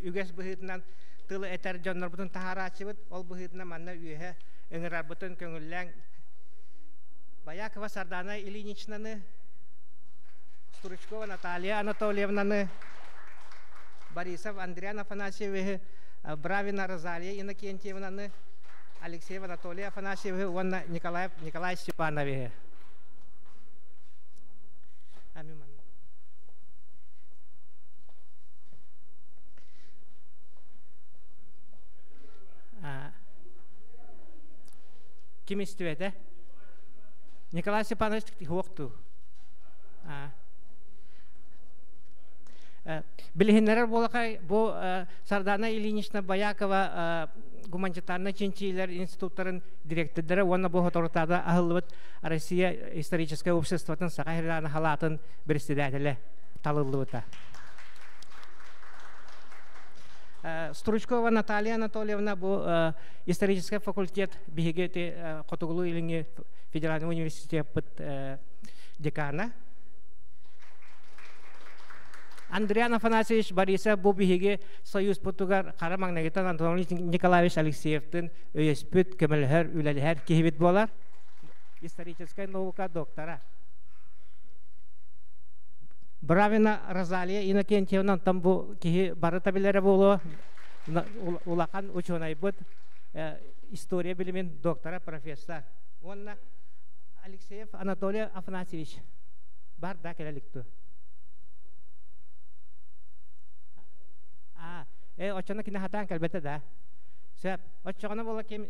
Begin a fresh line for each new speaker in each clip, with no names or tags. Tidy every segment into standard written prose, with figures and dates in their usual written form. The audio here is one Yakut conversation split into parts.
үгэс быһыытынан тыл этэр дьоннорбутун таһаарааччыбыт. Ол быһыытынан манна үөһэ ыҥырарбытын көҥүллээҥ. Боякова Сардана Ильиничнаны, Стручкова Наталья Анатольевнаны, Борисов Андриан Афанасьевиһы, Бравина Розалия Иннокентьевнаны, Алексеев Анатолий Афанасьевиһы уонна Николаев Николай Степановиһы. Ким истибэтэ? Николай Степанович суохтуу. Билиһиннэрэр буолакай бу Сардана Ильинична Боякова гуманитарнай чинчийиилэр институттарын дириэктэрдэрэ уонна бу соторутаада аһыллыбыт Россия историческай обществотын Саха Хирана халаатын председателэ талыллыбыта. Стручкова Наталья Анатольевна бу историческай факультет биһиги Хотугулуу-Илиҥҥи федеральный университеппыт декана. Андриан Афанасьевич Борисов бу биһиги союзпутугар хара маҥнайгыттан Антон Николаевич Алексеевтын өйөспүт, көмөлөһөр, үлэлэһэр киһибит буолар. Историческай наука доктора. Бравина Розалия Иннокентьевна онтон бу киһи барыта билэрэ буолуо улахан учуонайбыт история билимин доктора, профессор. Уонна Алексеев Анатолий Афанасьевич бар да кэлэликту. А, э, оччоно кини хатаан кэлбэтэ да. Сөп. Оччоҕуна буола ким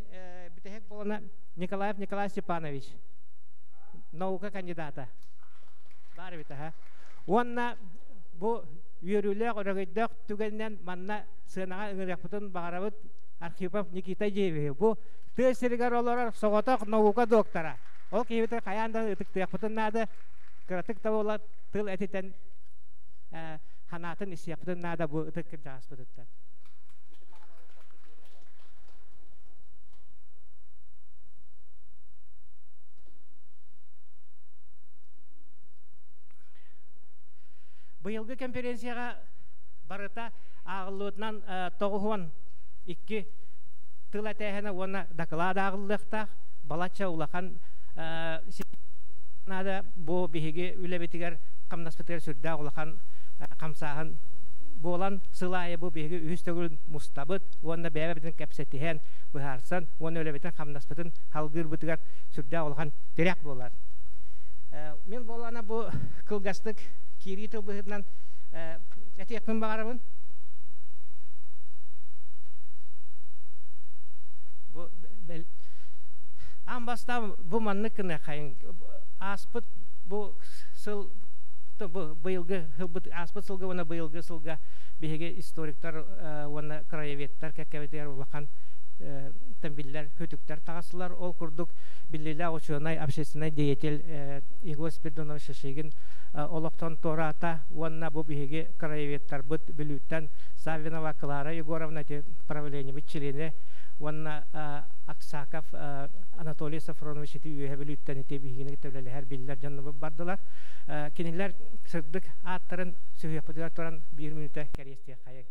бүтэһик буолана Николаев Николай Степанович. Наука кандидата. Баар эбит аха. Уонна бу үөрүүлээх, өрөгөйдөөх түгэнинэн манна сыанаҕа ыҥырыахпытын баҕарабыт Архипов Никита Деевиһи. Бу тыа сиригэр олорор соҕотох наука доктора. Ол киһибитин хайаан да ытыктыахпытын наада. Кыратык да буола тыл этитэн ханаатын истиэхпитин наада бу ытык кырдьаҕаспытыттан. Быйылгы конференцияҕа барыта ааҕыллыбытынан 92 тыл этээһинэ уонна доклад ааҕыллыахтаах. Балачча улахан наада бу биһиги үлэбитигэр хамнаспытыгар сүрдээх улахан хамсааһын буолан сыл аайы бу биһиги үһүс төгүл мустабыт уонна бэйэбитин кэпсэтиһэн быһаарсан уонна үлэбитин хамнаспытын халгыырбытыгар сүрдээх улахан тирэх буолар. Мин буоллаҕына бу кылгастык киирии тыл быһыытынан этиэхпин баҕарабын. Бу аан бастаан бу маннык гыныаххайын ааспыт бу сыл бу быйылгы сылбыт ааспыт сылга уонна быйылгы сылга биһиги историктар уонна краеведтар кэккэбитигэр улахан биллэр хүтүктэр таҕыстылар. Ол курдук биллиилээх учуонай, общественный деятель Егор Спиридонович Шишигин олохтон туораата уонна бу биһиги краеведтарбыт Бүлүүттэн Саввинова Клара Егоровна ити правлениебыт чилиэнэ уонна Аксаков Анатолий Софронович ити Үөһэ Бүлүүттэн ити биһигини кытта үлэлэһэр биллэр дьоннорбут бардылар. Кинилэр сырдык ааттарын сүһүөхпүтүгэр туран биир мүнүүтэ кэриэстиэххэйиҥ.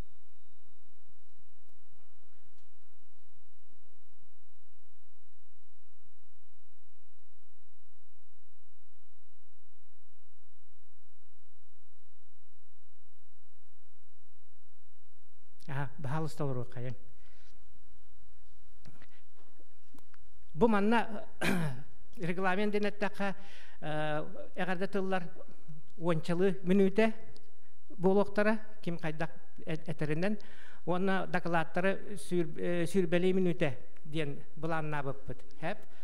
Баһаалыста олоруоххайыҥ. Бу манна регламент диэн эттэххэ, эҕэрдэ тыллар уончалыы мүнүүтэ буолуохтара, ким хайдах этэринэн уонна дакылааттары сүүрбэлии мүнүүтэ диэн былааннаабыппыт.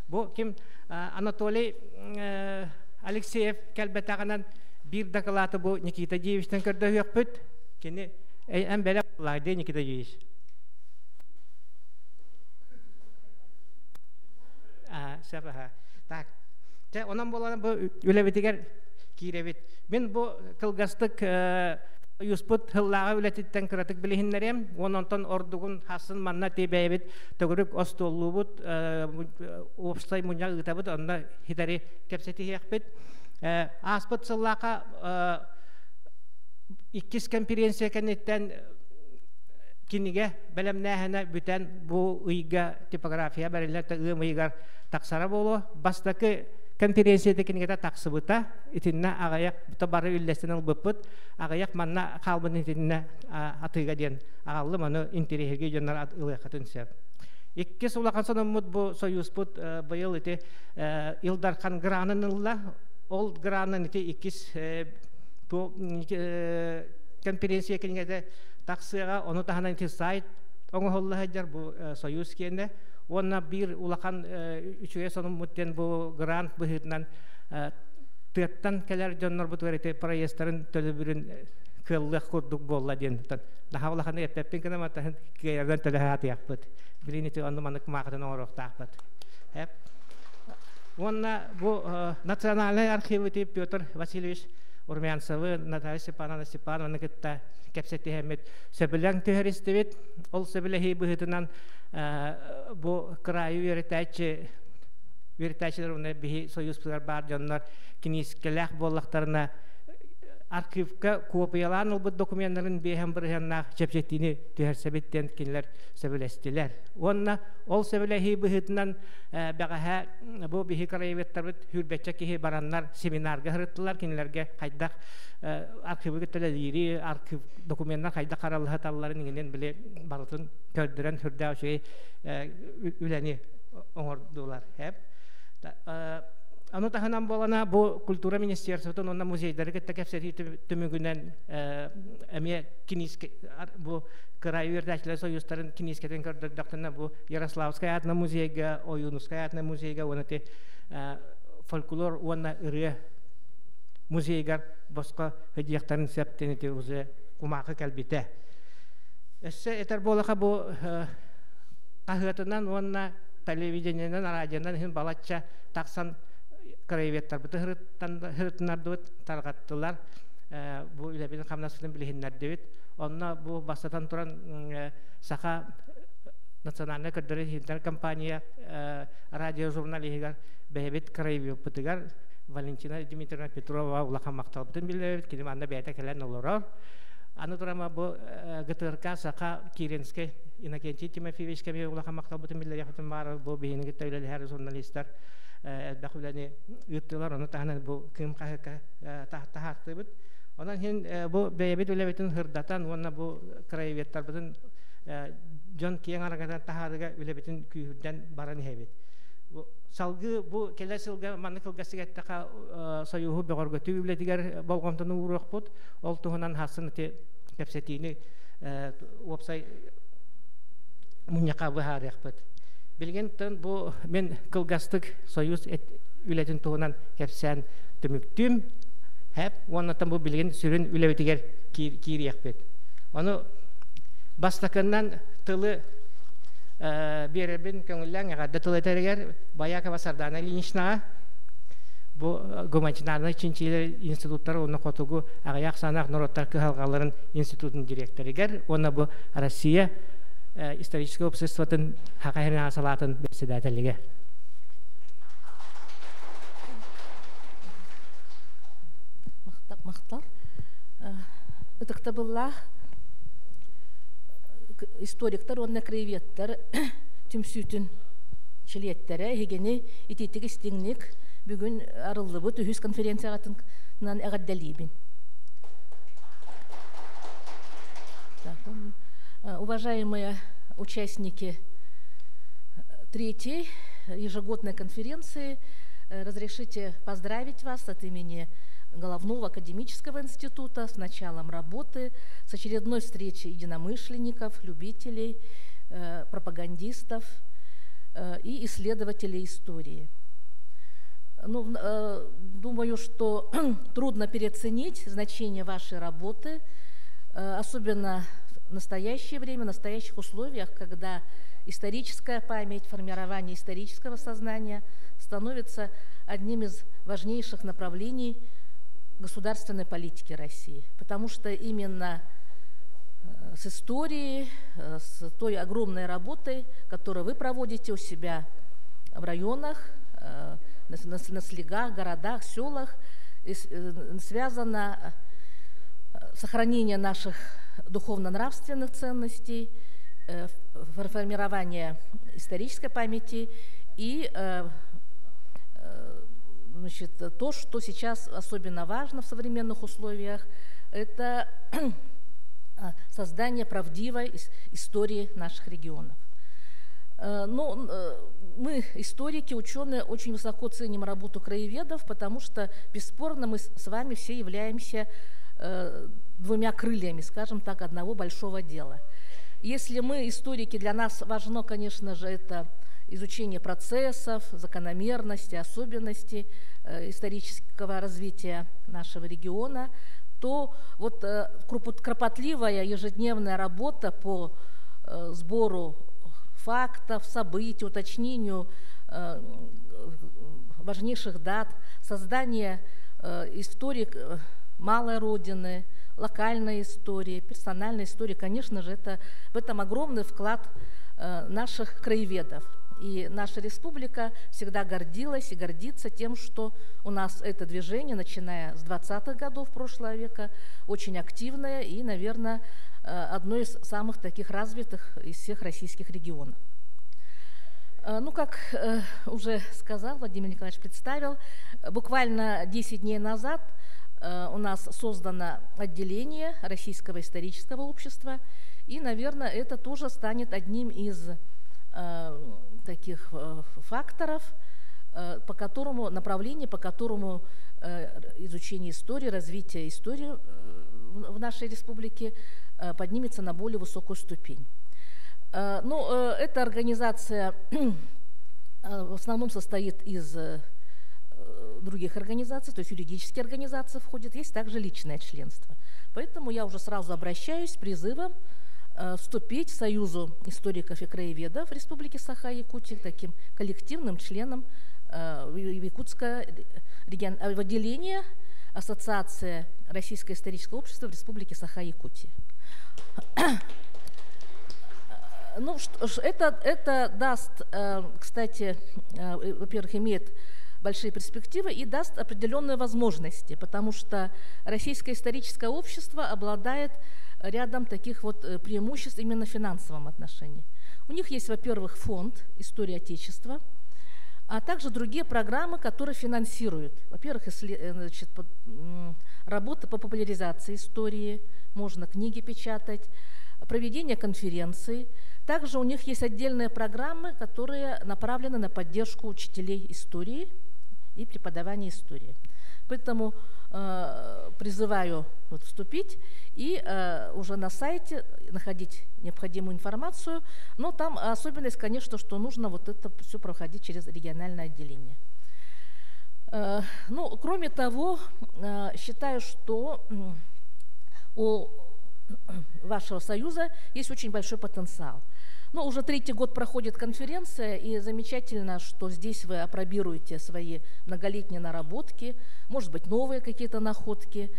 Бу ким Анатолий Алексеев кэлбэтэҕинэн биир дакылааты бу Никита Диевичтэн көрдөһүөхпүт. Кини эн бэлэм буоллаа Никита Диевич. Сөп аха. Так. Чэ, онон буолан бу үлэбитигэр киирэбит. Мин бу кылгастык Уйуспут сыллааҕы үлэтиттэн кыратык билиһиннэриэм. Уон онтон ордугун хасын манна ти бэйэбит төгүрүк остуоллуубут, уопсай мунньах ыытабыт, онно хитэри кэпсэтиһиэхпит. Ааспыт сыллааха иккис конференция кэнниттэн Кинигэ бэлэмнээһинэ бүтэн бу ыйга типография бэриллэр ыам ыйыгар тахсара буолуо. Бастакы конференцията кинигэтэ тахсыбыта. Итиннэ аҕыйах бары үллэстэн ылбыппыт. Аҕыйах манна хаалбыт итиннэ атыыга диэн аҕаллым. Аны интэриэһиргии дьоннор ылыаххытын сөп. Иккис улахан сонуммут бу союзпут быйыл ити Ил Дархан гранын ылла. Ол гранын ити иккис конференция кинигэтэ тахсыаҕа, ону таһынан ити сайт оҥоһулла сылдьар бу Союз киэнэ. Уонна биир улахан үчүгэй сонуммут диэн бу грант быһыытынан тыаттан кэлэр дьоннорбутугар ити проездтарын төлөбүрүн кыаллыах курдук буолла диэн наһаа улаханы эппэппин гына матаһын кыайардан төлөһө сатыахпыт. Билин ити онну маннык маахытын оҥоруохтаахпыт. Уонна бу национальнай архивы Петр Васильевич Румянцевы, Наталья Степановна Степановны кытта кэпсэтиһэммит сөбүлэҥ түһэристибит. Ол сөбүлэһии быһыытынан бу кыраайы үөрэтээччи үөрэтээччилэр уонна биһи союзпутугар баар дьоннор киниискэлээх буоллахтарына архивка куопуйалаан ылбыт докуменнарын биэһэн бырыһыаннаах чэпчэтиини түһэрсэбит диэн кинилэр сөбүлэстилэр. Уонна ол сөбүлэһии быһыытынан бэҕэһээ бу биһи краеведтарбыт сүүрбэччэ киһи бараннар семинарга сырыттылар. Кинилэргэ хайдах архивы кытта архив докуменнар хайдах хараллаһаталларын иҥинэн били барытын көрдөрөн сүрдээх үчүгэй үлэни оҥордулар. Аны таһынан буолана бу культура министерствотын уонна музейдары кытта кэпсэтии түмүгүнэн эмиэ киниискэ бу кыраайы үөрэтээччилэр союзтарын киниискэтин көрдөрдөхтөнө бу Ярославскай аатынан музейга, Ойуунускай аатынан музейга уонна ити фольклор уонна ырыа музейыгар босхо сыдьыахтарын сөп диэн ити уже кумаахы кэлбитэ. Өссө этэр буолаха бу хаһыатынан уонна телевидениенэн, радионан иһин балачча тахсан краеведтарбыты һырытыннардыбыт, тарҕаттылар. Бу үлэбитин хамнаспытын билиһиннэрдибит. Онно бу бастатан туран Саха национальнай көрдөрөр компания радиожурналиһыгар бэйэбит краеведпытыгар Валентина Дмитриевна Петрова улахан махталбытын биллэрэбит. Кини манна бэйэтэ кэлэн олорор. Аны турама бу ГТРК Саха Киренскэй Иннокентий Тимофеевич кэмигэр улахан махталбытын биллэриэхпитин баар бу биһини кытта үлэлэһэр журналистар элбэх үлэни ыыттылар. Ону таһынан бу Кыым хаһыакка таһаартыыбыт. Онон иһин бу бэйэбит үлэбитин сырдатан уонна бу краеведтарбытын дьон киэҥ арагатан таһаарыыга үлэбитин күүһүрдэн баран иһэбит. Салгыы бу кэлэр сылга маннык кылгастык эттэхэ Союһу бөҕөргөтүү үлэтигэр болҕомтону ууруохпут. Ол туһунан хассын ити кэпсэтиини уопсай мунньахха быһаарыахпыт. Билигин бу мин кылгастык Союз үлэтин туһунан кэпсээн түмүктүүм. Хэп уоннаттан бу билигин сүрүн үлэбитигэр киириэхпит. Ону бастакыннан тылы биэрэрбин көҥүллээн эҕэрдэ тыл этэригэр Боякова Сардана Ильиничнаҕа бу гуманитарнай чинчийэр институттар уонна хотугу аҕыйах ахсааннаах норуоттар кыһалҕаларын институтун дириэктэригэр уонна бу Россия историческай обществотын Саха сирин салаатын председателигэр.
Махтал. Ытыктабыллаах историктар уонна краеведтар түмсүүтүн чилиэттэрэ эһигини итиитик истиҥник бүгүн арыллыбыт үһүс конференциятынан эҕэрдэлиибин. Уважаемые участники третьей ежегодной конференции, разрешите поздравить вас от имени Головного академического института с началом работы, с очередной встречей единомышленников, любителей, пропагандистов и исследователей истории. Ну, думаю, что трудно переоценить значение вашей работы, особенно в настоящее время, в настоящих условиях, когда историческая память, формирование исторического сознания становится одним из важнейших направлений государственной политики России. Потому что именно с историей, с той огромной работой, которую вы проводите у себя в районах, на слегах, городах, селах, связано сохранение наших духовно-нравственных ценностей, формирование исторической памяти и, значит, то, что сейчас особенно важно в современных условиях, это создание правдивой истории наших регионов. Ну, мы, историки, ученые, очень высоко ценим работу краеведов, потому что, бесспорно, мы с вами все являемся двумя крыльями, скажем так, одного большого дела. Если мы, историки, для нас важно, конечно же, это изучение процессов, закономерностей, особенностей исторического развития нашего региона, то вот кропотливая ежедневная работа по сбору фактов, событий, уточнению важнейших дат, создание истории малой родины, локальной истории, персональной истории, конечно же, это, в этом огромный вклад наших краеведов. И наша республика всегда гордилась и гордится тем, что у нас это движение, начиная с 20-х годов прошлого века, очень активное и, наверное, одно из самых таких развитых из всех российских регионов. Ну, как уже сказал Владимир Николаевич, представил, буквально 10 дней назад у нас создано отделение Российского исторического общества, и, наверное, это тоже станет одним из таких факторов, по которому, направление, по которому изучение истории, развитие истории в нашей республике поднимется на более высокую ступень. Ну, эта организация в основном состоит из других организаций, то есть юридические организации входят, есть также личное членство. Поэтому я уже сразу обращаюсь с призывом вступить в Союзу историков и краеведов Республики Саха-Якутия, таким коллективным членом в Якутское в отделение Ассоциация Российского исторического общества в Республике Саха-Якутия. Ну, это даст, кстати, во-первых, имеет большие перспективы и даст определенные возможности, потому что Российское историческое общество обладает рядом таких вот преимуществ именно в финансовом отношении. У них есть, во-первых, фонд «История Отечества», а также другие программы, которые финансируют. Во-первых, значит, работа по популяризации истории, можно книги печатать, проведение конференций. Также у них есть отдельные программы, которые направлены на поддержку учителей истории и преподавания истории. Поэтому призываю вот вступить и уже на сайте находить необходимую информацию. Но там особенность, конечно, что нужно вот это все проходить через региональное отделение. Ну, кроме того, считаю, что у вашего союза есть очень большой потенциал. Ну, уже третий год проходит конференция, и замечательно, что здесь вы апробируете свои многолетние наработки, может быть, новые какие-то находки.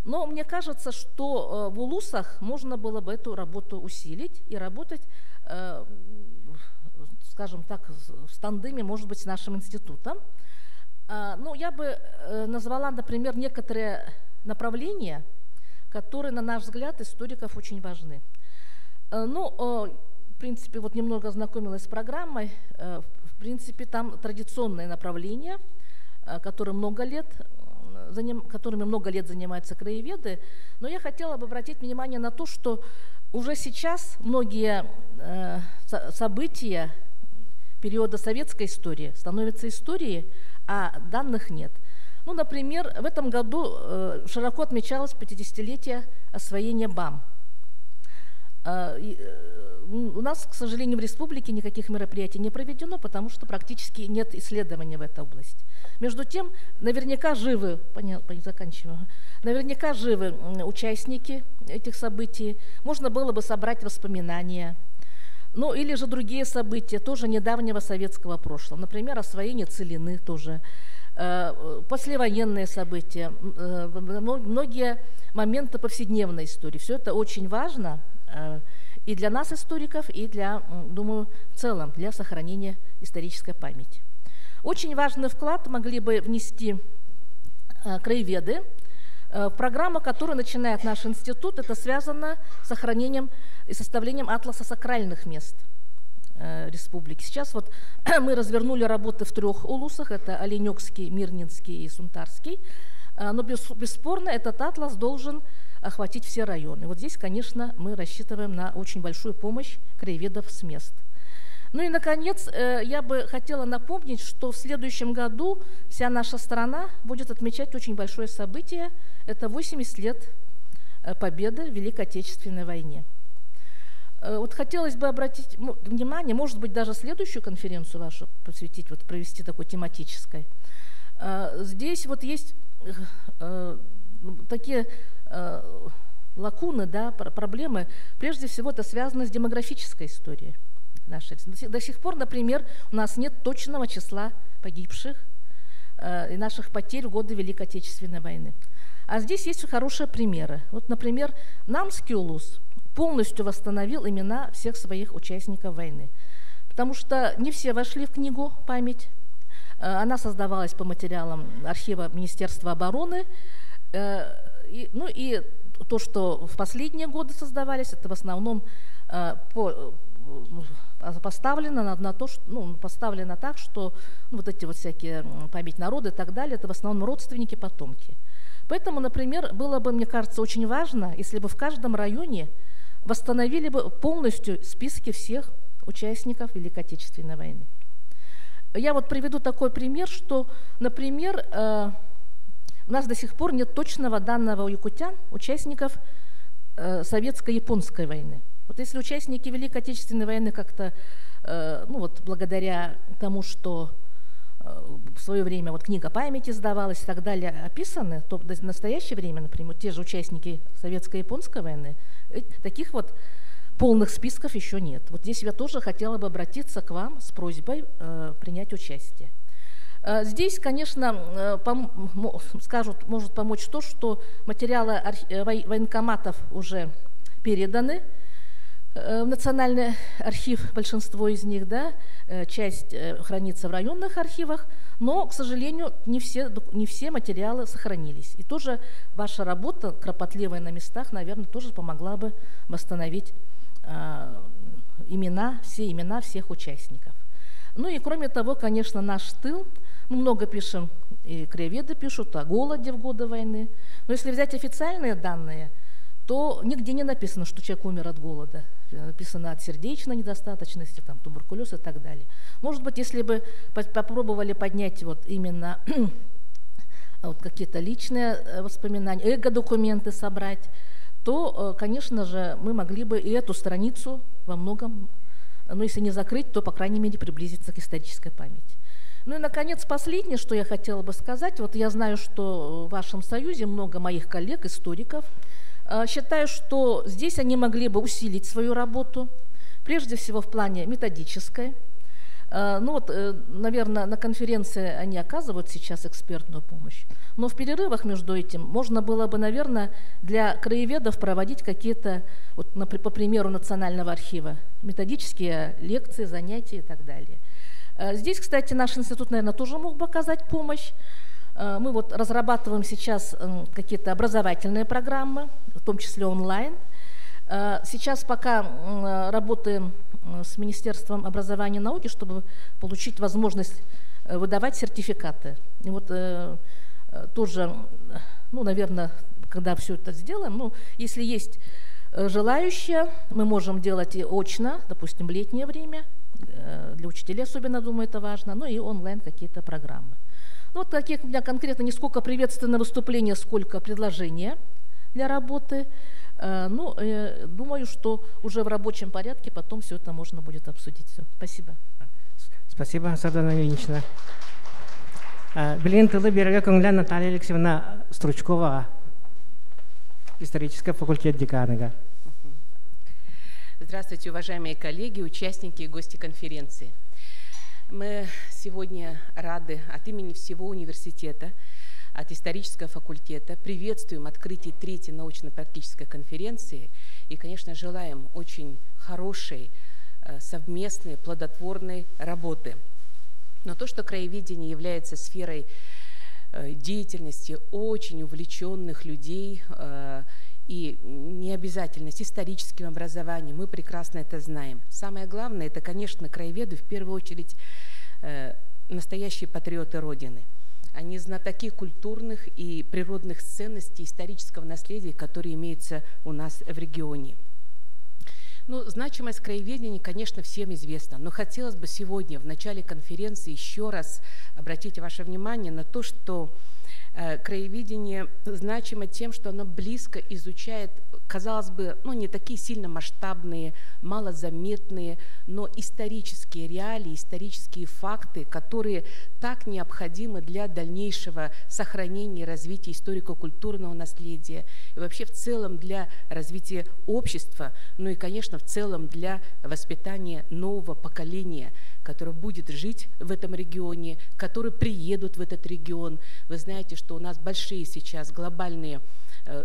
Но мне кажется, что в улусах можно было бы эту работу усилить и работать, скажем так, в тандеме, может быть, с нашим институтом. Ну, я бы назвала, например, некоторые направления, которые, на наш взгляд, историков очень важны. Ну, в принципе, вот немного ознакомилась с программой. В принципе, там традиционные направления, которыми много лет занимаются краеведы. Но я хотела бы обратить внимание на то, что уже сейчас многие события периода советской истории становятся историей, а данных нет. Ну, например, в этом году широко отмечалось 50-летие освоения БАМ. У нас, к сожалению, в республике никаких мероприятий не проведено, потому что практически нет исследований в этой области. Между тем, наверняка живы, понятно, заканчиваю, наверняка живы участники этих событий, можно было бы собрать воспоминания, ну или же другие события тоже недавнего советского прошлого, например, освоение Целины тоже, послевоенные события, многие моменты повседневной истории. Все это очень важно и для нас, историков, и для, думаю, в целом, для сохранения исторической памяти. Очень важный вклад могли бы внести краеведы Программа, которую начинает наш институт, это связано с сохранением и составлением атласа сакральных мест республики. Сейчас вот мы развернули работы в трех улусах, это Оленекский, Мирнинский и Сунтарский. Но бесспорно этот атлас должен охватить все районы. Вот здесь, конечно, мы рассчитываем на очень большую помощь краеведов с мест. Ну и, наконец, я бы хотела напомнить, что в следующем году вся наша страна будет отмечать очень большое событие. Это 80 лет победы в Великой Отечественной войне. Вот хотелось бы обратить внимание, может быть, даже следующую конференцию вашу посвятить, вот провести такой тематической. Здесь вот есть такие лакуны, да, проблемы. Прежде всего, это связано с демографической историей нашей. До сих пор, например, у нас нет точного числа погибших и наших потерь в годы Великой Отечественной войны. А здесь есть хорошие примеры. Вот, например, Намский улус полностью восстановил имена всех своих участников войны, потому что не все вошли в книгу «Память». Она создавалась по материалам архива Министерства обороны. Ну и то, что в последние годы создавались, это в основном поставлено на то, что, ну, поставлено так, что, ну, вот эти вот всякие память народа и так далее, это в основном родственники, потомки. Поэтому, например, было бы, мне кажется, очень важно, если бы в каждом районе восстановили бы полностью списки всех участников Великой Отечественной войны. Я вот приведу такой пример, что, например, у нас до сих пор нет точного данного у якутян, участников советско-японской войны. Вот если участники Великой Отечественной войны как-то, ну вот благодаря тому, что в свое время вот книга памяти издавалась и так далее, описаны, то в настоящее время, например, те же участники советско-японской войны, таких вот полных списков еще нет. Вот здесь я тоже хотела бы обратиться к вам с просьбой принять участие. Здесь, конечно, скажут, может помочь то, что материалы военкоматов уже переданы в Национальный архив, большинство из них, да, часть хранится в районных архивах, но, к сожалению, не все материалы сохранились. И тоже ваша работа, кропотливая на местах, наверное, тоже помогла бы восстановить имена, все имена всех участников. Ну и кроме того, конечно, наш тыл, мы много пишем, и краеведы пишут о голоде в годы войны, но если взять официальные данные, то нигде не написано, что человек умер от голода. Написано от сердечной недостаточности, там, туберкулез и так далее. Может быть, если бы попробовали поднять вот именно вот какие-то личные воспоминания, эго-документы собрать, то, конечно же, мы могли бы и эту страницу во многом, ну, если не закрыть, то, по крайней мере, приблизиться к исторической памяти. Ну и, наконец, последнее, что я хотела бы сказать. Вот я знаю, что в вашем союзе много моих коллег, историков. Считаю, что здесь они могли бы усилить свою работу, прежде всего в плане методической. Ну вот, наверное, на конференции они оказывают сейчас экспертную помощь, но в перерывах между этим можно было бы, наверное, для краеведов проводить какие-то, вот, по примеру Национального архива, методические лекции, занятия и так далее. Здесь, кстати, наш институт, наверное, тоже мог бы оказать помощь. Мы вот разрабатываем сейчас какие-то образовательные программы, в том числе онлайн. Сейчас пока работаем с Министерством образования и науки, чтобы получить возможность выдавать сертификаты. И вот тоже, ну, наверное, когда все это сделаем, ну, если есть желающие, мы можем делать и очно, допустим, в летнее время, для учителей особенно, думаю, это важно, ну и онлайн какие-то программы. Ну, вот таких у меня конкретно не сколько приветственное выступление, сколько предложения для работы. Ну, думаю, что уже в рабочем порядке потом все это можно будет обсудить. Все. Спасибо.
Спасибо, Сардана Ильинична. Билигин тылы биэрэргэ көҥүллээн Наталья Алексеевна Стручкова, исторический факультет деканыгар.
Здравствуйте, уважаемые коллеги, участники и гости конференции. Мы сегодня рады от имени всего университета, от исторического факультета приветствуем открытие третьей научно-практической конференции и, конечно, желаем очень хорошей, совместной, плодотворной работы. Но то, что краеведение является сферой деятельности очень увлеченных людей и не обязательно с историческим образованием, мы прекрасно это знаем. Самое главное, это, конечно, краеведы, в первую очередь, настоящие патриоты Родины. Они знатоки культурных и природных ценностей исторического наследия, которые имеются у нас в регионе. Ну, значимость краеведения, конечно, всем известна, но хотелось бы сегодня, в начале конференции, еще раз обратить ваше внимание на то, что краеведение значимо тем, что оно близко изучает, казалось бы, ну, не такие сильно масштабные, малозаметные, но исторические реалии, исторические факты, которые так необходимы для дальнейшего сохранения и развития историко-культурного наследия и вообще в целом для развития общества, ну и, конечно, в целом для воспитания нового поколения, которое будет жить в этом регионе, которые приедут в этот регион. Вы знаете, что у нас большие сейчас глобальные,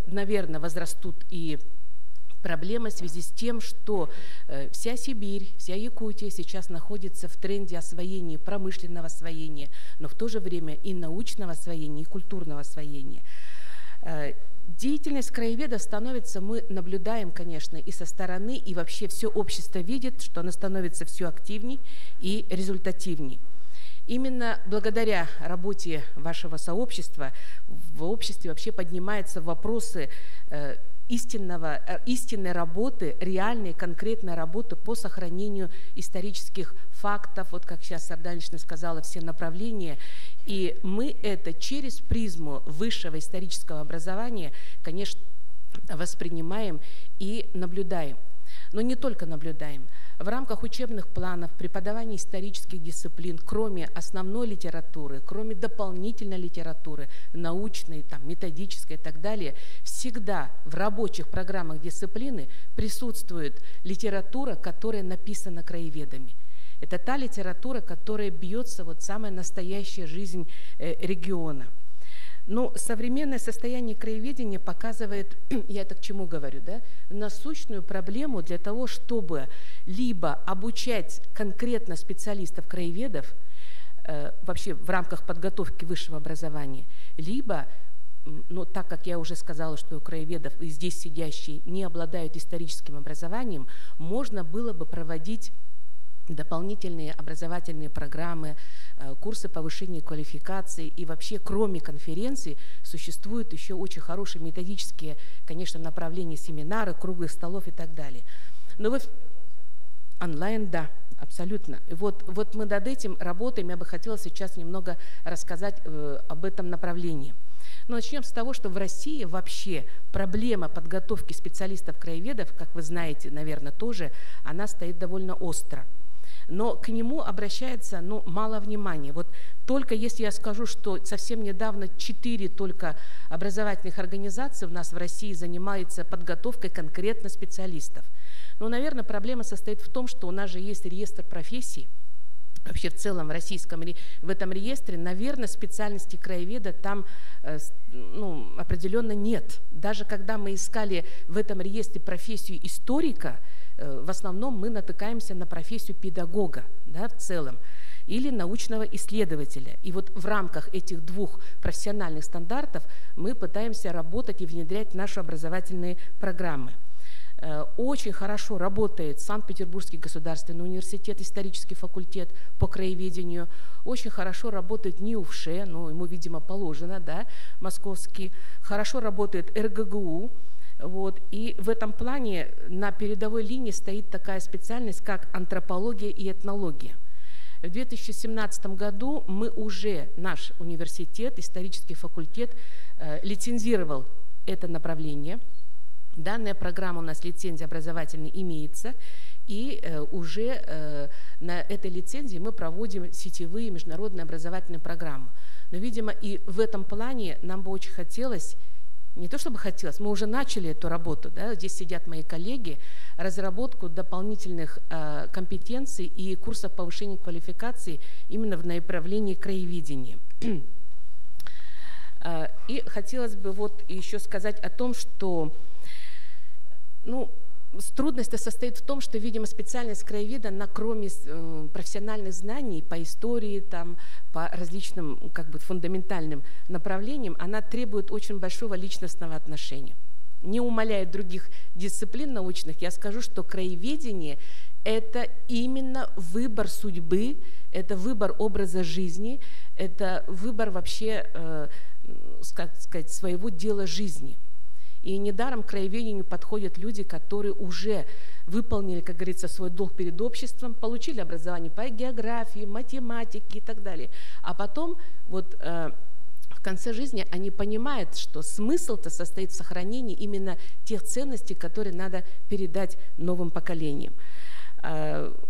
наверное, возрастут и проблемы в связи с тем, что вся Сибирь, вся Якутия сейчас находится в тренде освоения, промышленного освоения, но в то же время и научного освоения, и культурного освоения. Деятельность краеведа становится, мы наблюдаем, конечно, и со стороны, и вообще все общество видит, что она становится все активней и результативней. Именно благодаря работе вашего сообщества в обществе вообще поднимаются вопросы истинной работы, реальной, конкретной работы по сохранению исторических фактов, вот как сейчас Сардана Ильинична сказала, все направления. И мы это через призму высшего исторического образования, конечно, воспринимаем и наблюдаем. Но не только наблюдаем. В рамках учебных планов, преподавания исторических дисциплин, кроме основной литературы, кроме дополнительной литературы, научной, методической и так далее, всегда в рабочих программах дисциплины присутствует литература, которая написана краеведами. Это та литература, которая бьется вот самая настоящая жизнь региона. Но современное состояние краеведения показывает, я это к чему говорю, да, насущную проблему для того, чтобы либо обучать конкретно специалистов-краеведов вообще в рамках подготовки высшего образования, либо, так как я уже сказала, что у краеведов и здесь сидящие не обладают историческим образованием, можно было бы проводить дополнительные образовательные программы, курсы повышения квалификации. И вообще, кроме конференций, существуют еще очень хорошие методические, конечно, направления, семинары, круглых столов и так далее. Но вы онлайн, да, абсолютно. И вот мы над этим работаем. Я бы хотела сейчас немного рассказать об этом направлении. Но начнем с того, что в России вообще проблема подготовки специалистов-краеведов, как вы знаете, наверное, тоже, она стоит довольно остро. Но к нему обращается, мало внимания. Вот только если я скажу, что совсем недавно 4 только образовательных организации у нас в России занимаются подготовкой конкретно специалистов. Но, наверное, проблема состоит в том, что у нас же есть реестр профессий. Вообще в целом в российском в этом реестре, наверное, специальности краеведа там определенно нет. Даже когда мы искали в этом реестре профессию историка, в основном мы натыкаемся на профессию педагога, да, в целом, или научного исследователя. И вот в рамках этих двух профессиональных стандартов мы пытаемся работать и внедрять наши образовательные программы. Очень хорошо работает Санкт-Петербургский государственный университет, исторический факультет по краеведению. Очень хорошо работает НИУФШЕ, ему, видимо, положено, да, московский. Хорошо работает РГГУ. И в этом плане на передовой линии стоит такая специальность, как антропология и этнология. В 2017 году наш университет, исторический факультет, лицензировал это направление. Данная программа у нас, лицензия образовательная, имеется, и уже на этой лицензии мы проводим сетевые международные образовательные программы. Но, видимо, и в этом плане нам бы очень хотелось, не то чтобы хотелось, мы уже начали эту работу, да, здесь сидят мои коллеги, разработку дополнительных компетенций и курсов повышения квалификации именно в направлении краеведения. И хотелось бы еще сказать о том, что Трудность состоит в том, что, видимо, специальность краеведа, она кроме профессиональных знаний по истории, там, по различным как бы, фундаментальным направлениям, она требует очень большого личностного отношения. Не умаляя других дисциплин научных, я скажу, что краеведение – это именно выбор судьбы, это выбор образа жизни, это выбор вообще, как сказать, своего дела жизни. И недаром к краеведению подходят люди, которые уже выполнили, как говорится, свой долг перед обществом, получили образование по географии, математике и так далее. А потом вот в конце жизни они понимают, что смысл-то состоит в сохранении именно тех ценностей, которые надо передать новым поколениям.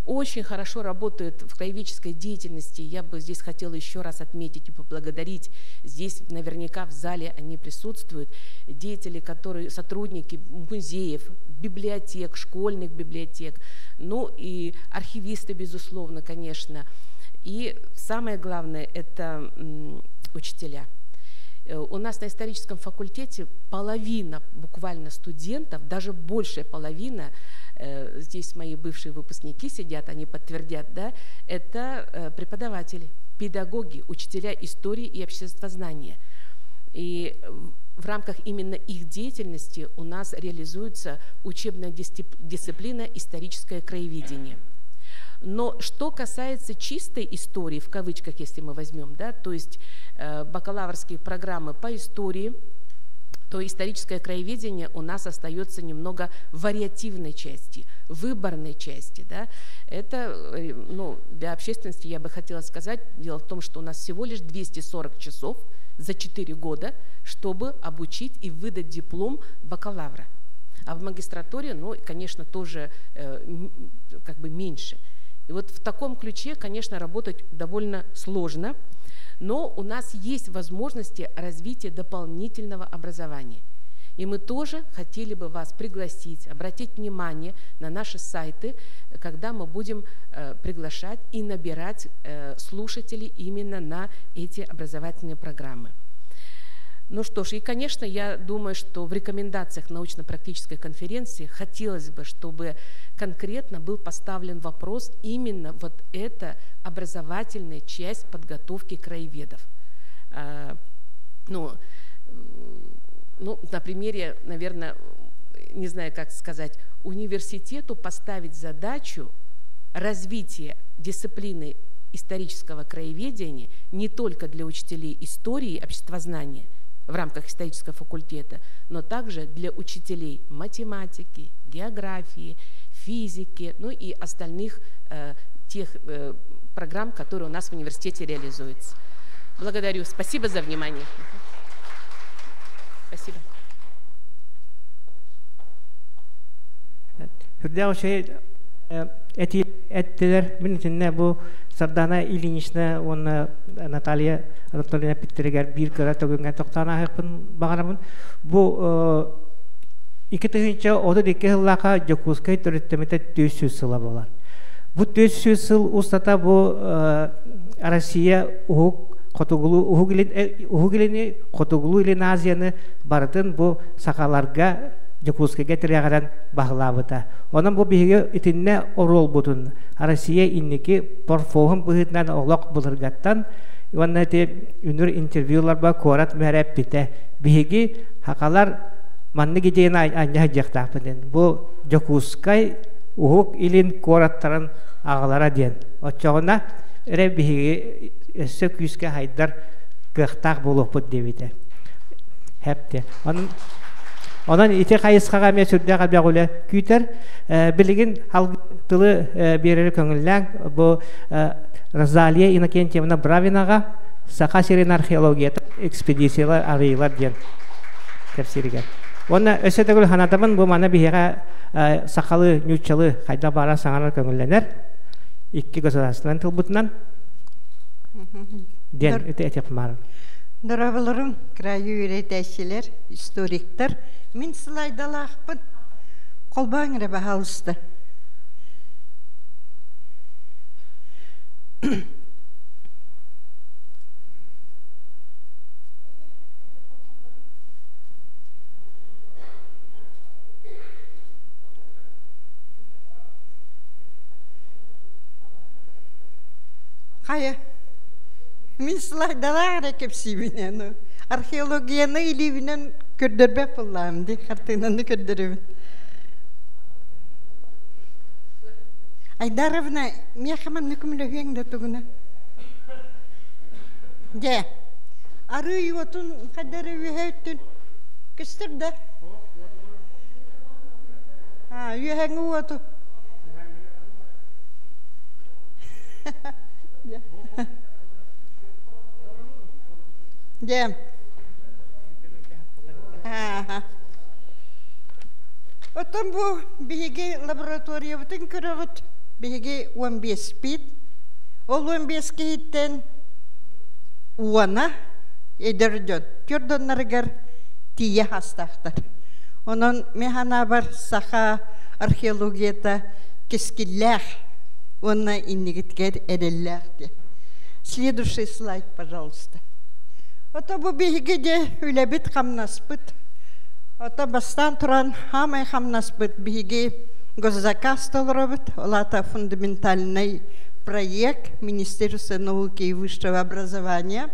Очень хорошо работают в краеведческой деятельности. Я бы здесь хотела еще раз отметить и поблагодарить. Здесь наверняка в зале они присутствуют. Деятели, которые, сотрудники музеев, библиотек, школьных библиотек, ну и архивисты, безусловно, конечно. И самое главное – это учителя. У нас на историческом факультете половина буквально студентов, даже большая половина, здесь мои бывшие выпускники сидят, они подтвердят, да, это преподаватели, педагоги, учителя истории и обществознания. И в рамках именно их деятельности у нас реализуется учебная дисциплина «Историческое краеведение». Но что касается чистой истории, в кавычках, если мы возьмем, да, то есть бакалаврские программы по истории, то историческое краеведение у нас остается немного в вариативной части, выборной части. Да? Это, ну, для общественности я бы хотела сказать, дело в том, что у нас всего лишь 240 часов за 4 года, чтобы обучить и выдать диплом бакалавра. А в магистратуре, ну, конечно, тоже как бы меньше. И вот в таком ключе, конечно, работать довольно сложно, но у нас есть возможности развития дополнительного образования. И мы тоже хотели бы вас пригласить, обратить внимание на наши сайты, когда мы будем приглашать и набирать слушателей именно на эти образовательные программы. Ну что ж, и, конечно, я думаю, что в рекомендациях научно-практической конференции хотелось бы, чтобы конкретно был поставлен вопрос именно вот эта образовательная часть подготовки краеведов. Ну, на примере, наверное, не знаю, как сказать, университету поставить задачу развития дисциплины исторического краеведения не только для учителей истории и обществознания в рамках исторического факультета, но также для учителей математики, географии, физики, ну и остальных тех программ, которые у нас в университете реализуются. Благодарю. Спасибо за внимание. Спасибо.
Эттилер мин итиннэ бу Сардана Ильинична уонна Наталья Анатольевна эппиттэригэр биир кыра төгүҥҥэ тохтоон ааһыахпын баҕарабын. Бу 2032 сыллаахха Дьокуускай төрүттэммитэ 400 сыла буолар. Бу 400 сыл устата бу Россия уһук хотугулуу уһук илин уһук илини хотугулуу илин Азияны барытын бу сахаларга Дьокуускайга тирэҕирэн баһылаабыта. Онон бу биһиги итиннэ оруолбутун Россия инники порфоһун быһыытынан олох былыргаттан уонна ити үнүр интервьюларба куорат мэрэ эппитэ. Биһиги хакалар маннык идеяны анньа сылдьыахтаахпыт диэн. Бу Дьокуускай Уһук Илин куораттарын аҕалара диэн. Оччоҕуна эрэ биһиги өссө күүскэ хайдар кыахтаах буолуохпут диэбитэ. Хэпте. Онон Онон ити хайысхаҕа эмиэ сүрдээх элбэх үлэ күүтэр. Билигин тылы биэрэри көҥүллээҥ. Бу Розалия Иннокентьевна Бравинаҕа Саха сирин археологията экспедициялар арыйылар диэн кэпсииригэр. Уонна өссө төгүл санатабын бу маны биһиэхэ сахалыы, ньууччалыы хайдах баара саҥарар көҥүллэнэр. Икки государственнай тылбытынан диэн ити этиэхпин баарым.
Дорооболорум, кыраайы үөрэтээччилэр, историктар. Мин слайдалаахпын. Холбооҥ эрэ, баһаалыста. Хайа, мин слайдалаах эрэ кэпсиибин аны. Археологияны илиибинэн көрдөрбөт буоллаҕым дии, хартыынаны көрдөрөбүн. Айдаровна, миэхэ манна көмөлөһүөҥ да тугуна? Дьэ, арыы уотун хайда эрэ үөһэ өттүн көстөр да? Аа, үөһэҥҥи уоту. Дьэ. Ааха. Оттон бу биһиги лабораториябытын көрөҕүт. Биһиги 15-пит. Ол 15 киһиттэн уона эдэр дьон түөрт тиийэ хастаахтар. Онон мин санаабар саха археологията кэскиллээх уонна иннигитгэр эрэллээх диэн. Следующий слайд, пожалуйста. Ото бу биһиги де үлэбит хамнаспыт. Ото бастаан туран хаамай хамнаспыт биһиги госзаказ толоробут. Ол аата фундаментальный проект Министерства науки и высшего образования.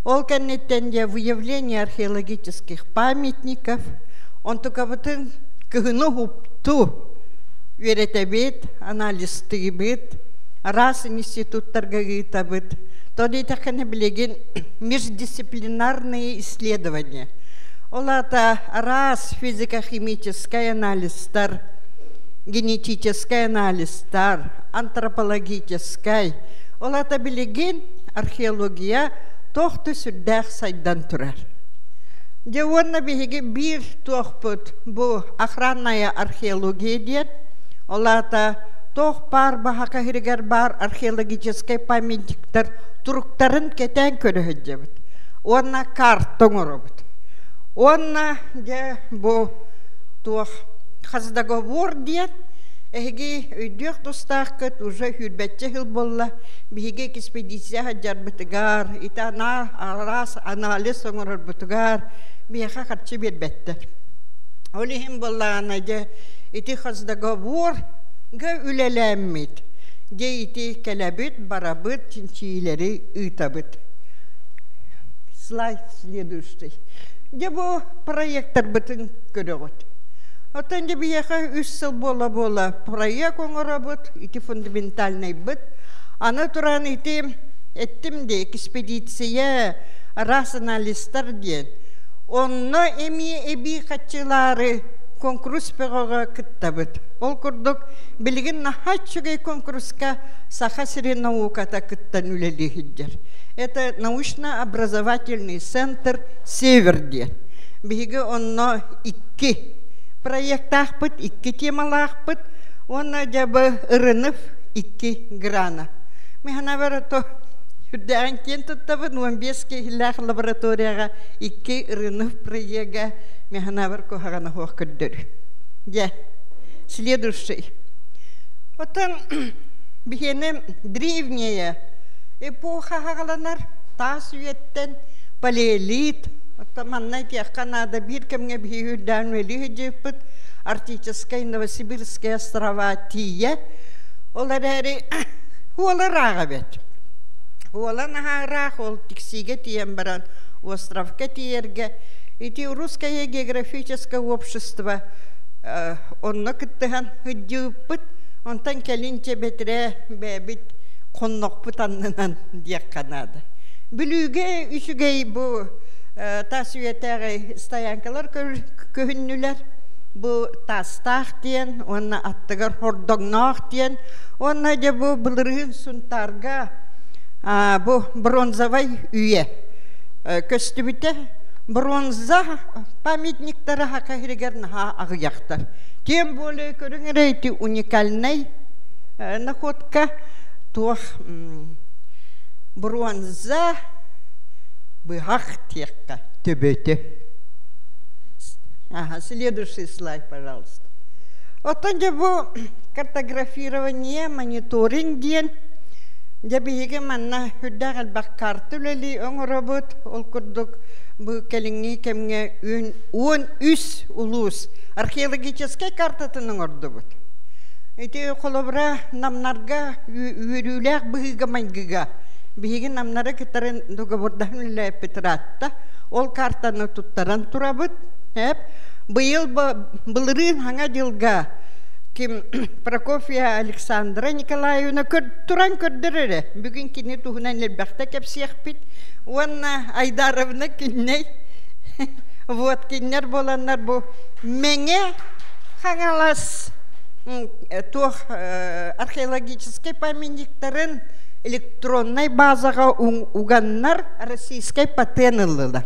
Ол кэнниттэн дьэ выявление археологических памятников. Онтукабытын кыһыны уһупту үөрэтэбит, анализтыыбыт, араас институттарга ыытабыт. То диэтэххинэ билигин междисциплинарные исследования. Ол аата араас физико-химическай анализтар, генетическай анализтар, антропологическай. Ол аата билигин археология туох да сүрдээх сайдан турар. Дьэ уонна биһиги биир туохпут бу охранная археология диэн, ол аата туох баар баһака сиригэр баар археологическай памятниктар туруктарын кэтээн көрө сылдьабыт. Уонна карта оҥоробут. Уонна дьэ бу туох хоздоговор диэн эһиги өйдүөх тустааххыт уже сүүрбэччэ сыл буолла биһиги экспедиция сылдьарбытыгар ити араас анализ оҥорорбутугар биһиэхэ харчы биэрбэттэр. Ол иһин буоллаҕына дьэ ити хоздоговорга үлэлээммит дьэ ити кэлэбит барабыт чинчийиилэри ыытабыт. Слайд следующий. Дьэ бу проекторбытын көрөҕүт. Оттон дьэ биһиэхэ үс сыл буола-буола проект оҥоробут, ити фундаментальнайбыт. Аны туран ити эттим де экспедиция араас анализтар диэн. Онно эмиэ эбии хаччылаары конкурс бөҕөҕө кыттабыт. Ол курдук билигин наһаа үчүгэй конкурска Саха сирин науката кыттан үлэлии сылдьар. Это научно-образовательный центр «Север» диэн. Биһиги онно икки проектаахпыт, икки темалаахпыт уонна дьабы ырынып икки грана. Миханабар то үрдээн киэн туттабын 15 киһилээх лабораторияҕа икки ырынып проега миханабар куһаҕана суох көрдөрүү. Дьэ, следующий. Оттон биһиэнэ древняя эпоха хаҕаланар таас үйэттэн палеолит оттон манна этиэххэ наада биир кэмҥэ биһиги үрдээн үлэлии сылдьыбыппыт Арктическай Новосибирскай острова тиийэ ол эрээри уола ырааҕа эбит уола наһаа ыраах ол Тиксиигэ тиийэн баран островка тиийэргэ ити Русское географическое общество онно кыттыһан сылдьыбыппыт онтон кэлин чэбэтирэ бэйэбит хоннохпут аннынан диэххэ наада. Бүлүүгэ үчүгэй бу таас үйэтээҕи стоянкалар көһүннүлэр. Бу Таастаах диэн уонна аттыгар Хордоҥноох диэн уонна дьэ бу былырыын Сунтаарга бу бронзовай үйэ көстүбүтэ. Бронза памятниктара хака сиригэр наһаа аҕыйахтар. Тем более көрүҥ эрэ ити уникальнай находка туох бронза быһах тиэххэ төбөтө. Ага, следующий слайд, пожалуйста. Оттон дьэ бу картографирование, мониторинг диэн дьэ биһиги манна үрдээх элбэх карта үлэлии оҥоробут. Ол курдук бу кэлиҥҥи кэмҥэ 13 улуус археологическай картатын оҥордубут. Ити холобура намнарга үөрүүлээх быһыыга-майгыга биһиги намнары кытары договордаһан үлэлээппит ыраатта. Ол картаны туттаран турабыт. Эп быйыл былырыын хаҥа дьылга ким Прокофья Александра Николаевна туран көрдөр эрэ. Бүгүн кини туһунан элбэхтэ кэпсиэхпит. Уонна Айдаровна киннэй вот киннэр буоланнар бу Мэҥэ Хаҥалас туох археологическай памятниктарын электроннай базаҕа уганнар российскай патент ыллылар.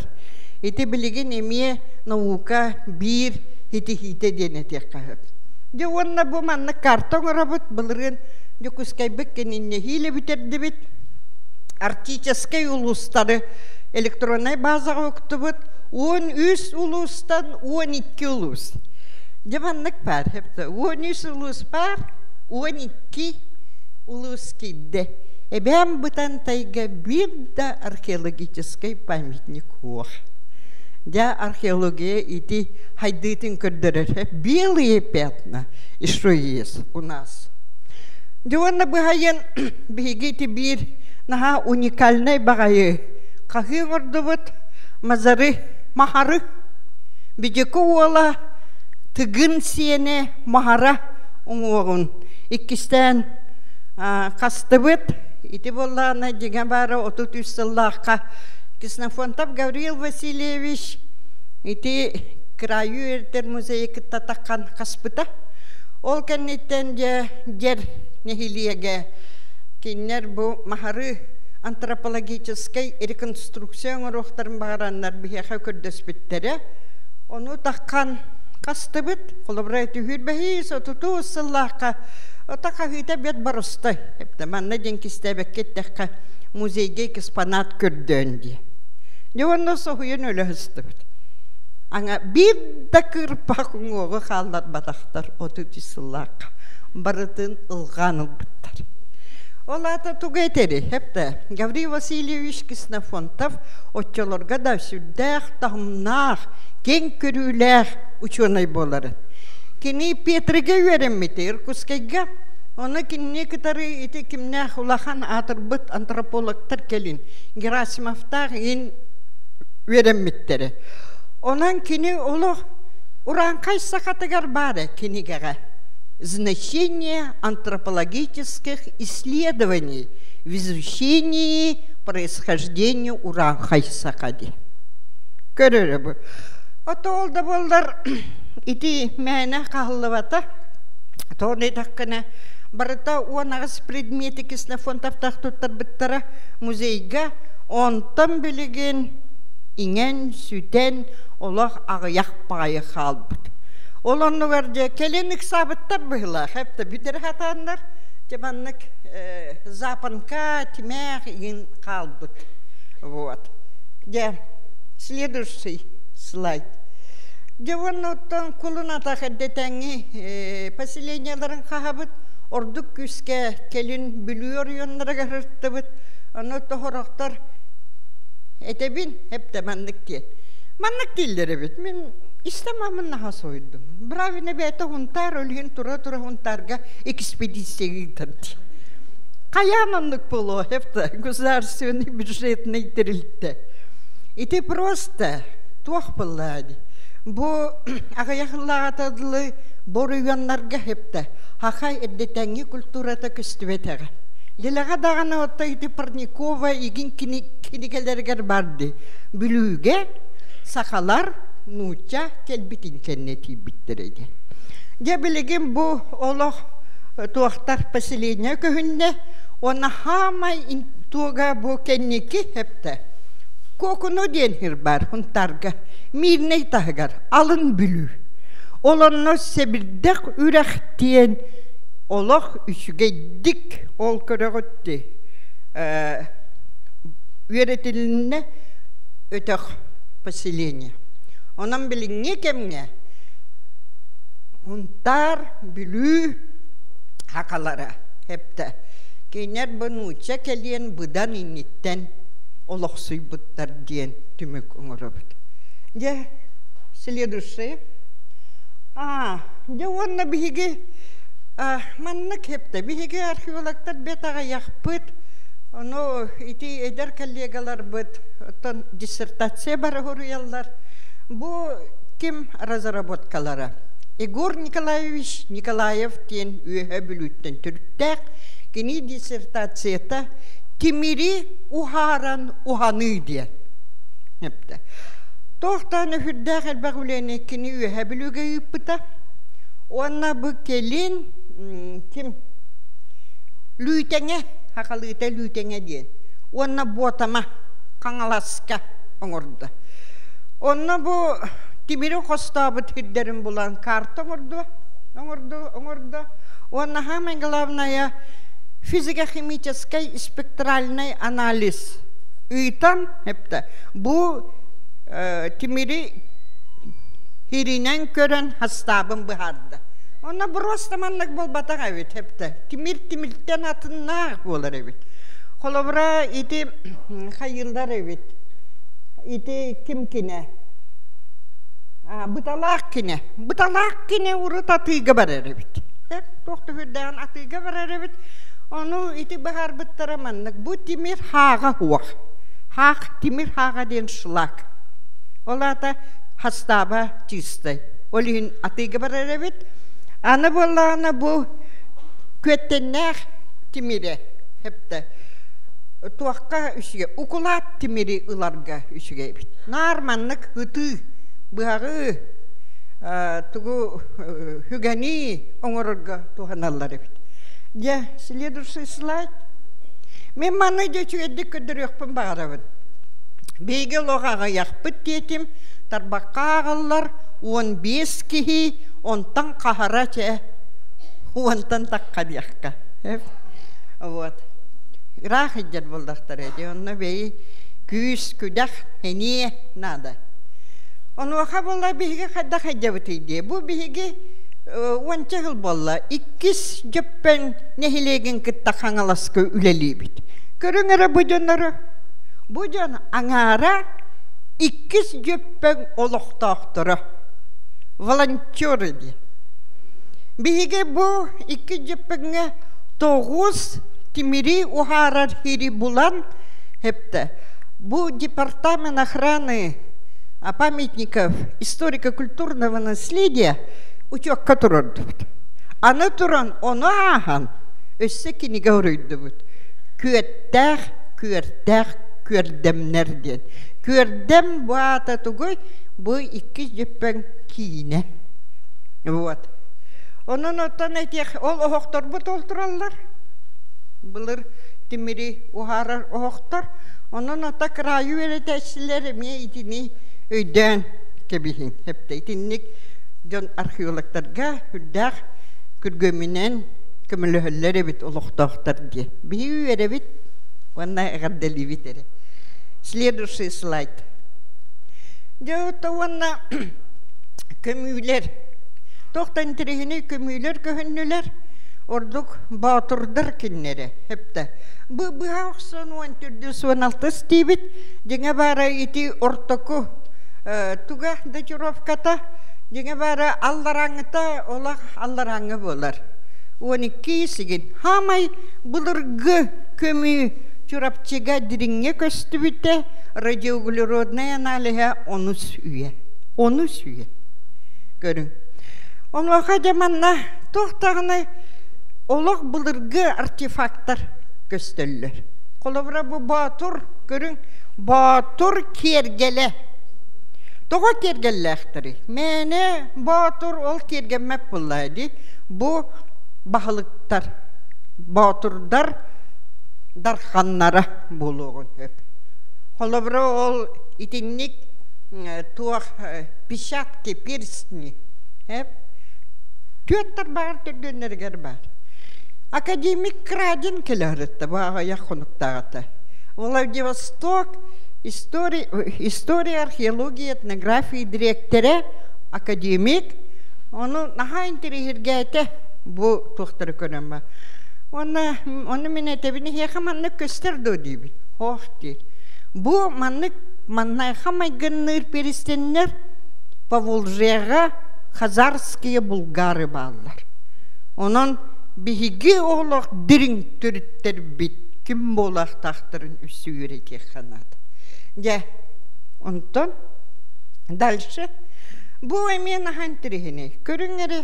Ити билигин эмиэ наука биир итиһиитэ диэн этиэххэ сөп. Дьэ уонна бу маннык карта оҥоробут былырыын Дьокуускайбыт кэниннэһиилэ бүтэрдибит. Арктическай улуустары электроннай базаҕа уктубут. 13 улуустан 12 улуус. Дьэ маннык баар, 13 улуус баар, 12 улуус киирдэ. Эбээм Бытантайга биир да археологическай памятник суох. Дьэ археология ити хайдыытын көрдөрөр. Белые пятна еще есть у нас. Дьэ уонна быһайын биһиги ити биир наһаа уникальнай баҕайы хаһыы оҥордубут мазары махары Бидьику уола Тыгын сиэнэ Маһара уҥуоҕун иккистээн хастыбыт. Ити буоллаҕына дьиҥэ баара 33 сыллаахха Ксенофонтов Гавриил Васильевич ити кыраайы үөрэтэр музейы кытта таххан хаспыта. Ол кэнниттэн дьэ дьэр нэһилиэгэ кинилэр бу Маһары антропологическай реконструкция оҥоруохтарын баҕараннар биһиэхэ көрдөспүттэрэ. Ону таххан хастыбыт, холобура түһүүр бэһиис отуту сыллаахха ота хаһыыта бэт боростой. Эптэ манна диэн кистээбэккэ эттэххэ музейга экспонат көрдөөн диye. Дьэ уонна соһуйан өлө сыстыбыт. Аңа биир да кырпах уҥуоҕу хаалларбатахтар 33 сыллаахха. Барытын ылҕаан ылбыттар. Ол аата тугу этэри? Эптэ Гаврил Васильевич Ксенофонтов оччолорго да сүрдээх таһымнаах, киэҥ көрүүлээх учуонай буоларын. Кини Петригэ үөрэммитэ Иркутскайга. Ону кинини кытары ити кимнээх улахан аатырбыт антропологтар кэлин Герасимовтаах иин үөрэммиттэрэ. Онон кини олох урааҥхай сахатыгар баара кинигэҕэ «Значение антропологических исследований в изучении происхождения урааҥхай саха» диэн. Көрөрө бу. Ото ол да буоллар ити мээнэ хаһыллыбата. Тоҕо диэтэххинэ барыта 18 предмети Ксенофонтовтаах туттарбыттара музейга. Онтон билигин иҥэн, сүтэн олох аҕыйах баҕайы хаалбыт. Ол оннугар дьэ кэлин ыксаабыттар быһыылаах эптэ бүтэрэ сатааннар дьэ маннык запонка тимээх иҥин хаалбыт. Вот. Дьэ, следующий слайд. Дьэ уонна оттон кулун атах эрдэтээҥҥи поселениеларын хаһабыт, ордук күүскэ кэлин Бүлүү оройуоннарыгар сырыттыбыт. Ону тоһорохтор этэбин эптэ маннык диэн. Маннык дииллэр эбит. Мин истэм амын наһаа соһуйдум. Бравина бэйэтэ Хунтаар өлүһүн тура-тура Хунтаарга экспедиция ыытар дии. Хайаан оннук буолуо эптэ государственный бюджетный тэрилтэ. Ити просто туох буоллаа дии. Бу аҕыйах сыллааҕыта дылы боруйуоннарга эптэ хаха эрдэтээҥҥи культурата көстүбэтэҕэ. Лилэҕэ даҕаны отто ити Парникова игин кинигэлэригэр барды. Бүлүүгэ сахалар нуучча кэлбитин кэннэ тиийбиттэрэ диэн. Дьэ билигин бу олох туохтар поселение көһүннэ уонна хаамай туога бу кэнники эптэ Куокуну диэн сир баар Хунтаарга Миирнэй таһыгар Алын Бүлүү. Ол онно сэбирдэх үрэх диэн олох үчүгэйдик ол көрөҕүт дии үөрэтилиннэ өтөх поселение. Онон билиҥҥи кэмҥэ Хунтаар, Бүлүү хакалара эптэ. Кинилэр бу нуучча кэлиэн быдан инниттэн олохсуйбуттар диэн түмүк оҥоробут. Дьэ, следующее. А, дьэ уонна биһиги Маннык хепте биһиги археологтар бэт аҕыйахпыт. Ону ити эдэр коллегаларбыт оттон диссертация бары суруйаллар. Бу ким разработкалара? Егор Николаевич Николаев диэн Үөһэ Бүлүүттэн төрүттээх. Кини диссертацията «Тимири уһааран уһаныы» диэн. Эптэ. Туохтаан өһүрдээх элбэх үлэни кини Үөһэ Бүлүүгэ ыыппыта. Уонна бу кэлин ким Лүүтэҥэ, хахалыыта Лүүтэҥэ диэн. Уонна Буотама Хаҥаласка оҥордо. Онно бу тимири хостообут сирдэрин булан карта оҥордо, оҥордо, оҥордо. Уонна самое главное физико-химический спектральный анализ ыытан эптэ бу тимири хиринэн көрөн хастаабын быһаарда. Онно просто маннык буолбатах эбит эптэ. Тимир тимиртэн атыннаах буолар эбит. Холобура ити хайыылар эбит. Ити ким кинэ? Быталаах кинэ. Быталаах кинэ урут атыыга барар эбит. Туох түһүрдээн атыыга барар эбит. Ону ити быһаарбыттара маннык. Бу тимир хааҕа суох. Хаах тимир хааҕа диэн шлак. Ол аата хастааба чистай. Ол иһин атыыга барар эбит. Аны буоллаҕына бу күөттэннээх тимирэ хэптэ туохха үчүгэй укулаат тимири ыларга үчүгэй эбит. Наар маннык ытыы, быһаҕы, тугу хүгэни оҥорорго туһаналлар эбит. Дьэ, следующий слайд. Мин манна дьэ үчүгэйдик көрдөрүөхпүн баҕарабын. Биһиги олох аҕыйахпыт диэтим, тарбахха ааҕыллар 15 киһи, онтон хаһара чэ, уонтан тахха диэххэ. Вот. Ыраах илдьэр буоллахтара дии, онно бэйи күүс, күдэх, эниэ наада. Онуоха буолла биһиги хайдах илдьэбитий дии. Бу биһиги уонча сыл буолла. Иккис Дьөппөн нэһилиэгин кытта Хаҥаласка үлэлиибит. Көрүҥ эрэ бу дьоннору. Бу дьон аҥаара иккис Дьөппөҥ олохтоохторо. Волонтеры диэн. Биһиги бу икки Дьөппөҥҥө тоҕус тимири уһаарар сири булан эптэ. Бу департамент охраны памятников историко-культурного наследия учуокка турордубут. Аны туран ону ааһан өссө кинигэ уруйдубут. Күөттээх, күөртээх күөрдэмнэр диэн. Күөрдэм бу аата тугуй? Бу иккис дьүппэҥ киинэ. Вот. Онон оттон этиэх ол оһохторбут ол тураллар. Былыр тимири уһаарар оһохтор. Онон ата кыраайы үөрэтээччилэр эмиэ итини өйдөөн кэбиһиҥ. Эптэ итинник дьон археологтарга үрдээх күргүөмүнэн көмөлөһөллөр эбит олохтоохтор диэн. Биһиги үөрэбит уонна эҕэрдэлиибит эрэ. Следующий слайд. Дьэ уонна көмүүлэр. Туохтан интэриэһинэй көмүүлэр көһүннүлэр. Ордук боотурдар кинилэрэ. Эптэ. Бу быһа охсон 14 16 диибит. Дьиҥэ баара ити ортоку туга датировката дьиҥэ баара алларааҥҥыта олох алларааҥҥы буолар. 12 сигин. Хаамай былыргы көмүү Чурапчыга дириҥҥэ көстүбүтэ радиоуглероднай аналиһа онус үйэ. Онус үйэ. Көрүҥ. Онуоха дьэ манна туох даҕаны олох былыргы артефактар көстөллөр. Холобура бу боотур, көрүҥ, боотур киэргэлэ. Тоҕо киэргэллээхтэрий? Мээнэ боотур ол киэргэммэт буоллаа дии. Бу баһылыктар, боотурдар дарханнара буолуоҕун сөп. Холобура ол итинник туох печатки, перстни түөрт тарбаҕар төрдүөннэригэр баар. Академик Крадин кэлэ бу аҕыйах хонуктааҕыта. Владивосток история, история археологии, этнографии дириэктэрэ, академик. Ону наһаа интэриэһиргээтэ бу туохтары көрөн Уонна ону мин этэбин эһиэхэ маннык көстөр дуо диибин. Ох диир. Бу маннык маннайха майгынныыр перистэннэр Поволжьеҕа хазарские булгары бааллар. Онон Биһиги олох дириҥ төрүттэрбит ким буолуохтаахтарын үссү үөрэтиэххэ наада. Дьэ, онтон дальше бу эмиэ наһаа интэриэһинэй. Көрүҥ эрэ,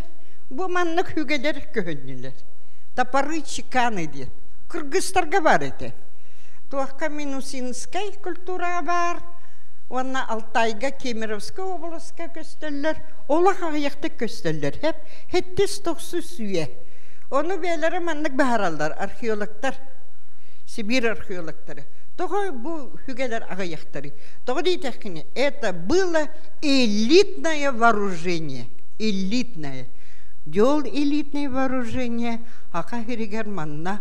бу маннык үгэлэр көһүннүлэр. Топоры чеканы диэн. Кыргызтарга бар этэ. Туохха Минусинскай культураҕа баар уонна Алтайга Кемеровскай областка көстөллөр. Олох аҕыйахтык көстөллөр. Хэп хэттис тохсус үйэ. Ону бэйэлэрэ маннык баһараллар археологтар, Сибиир археологтары. Тоҕо бу үгэлэр аҕыйахтарый? Тоҕо диэтэххинэ, это было элитное вооружение. Элитное. Дьол элитное вооружение аха сиригэр манна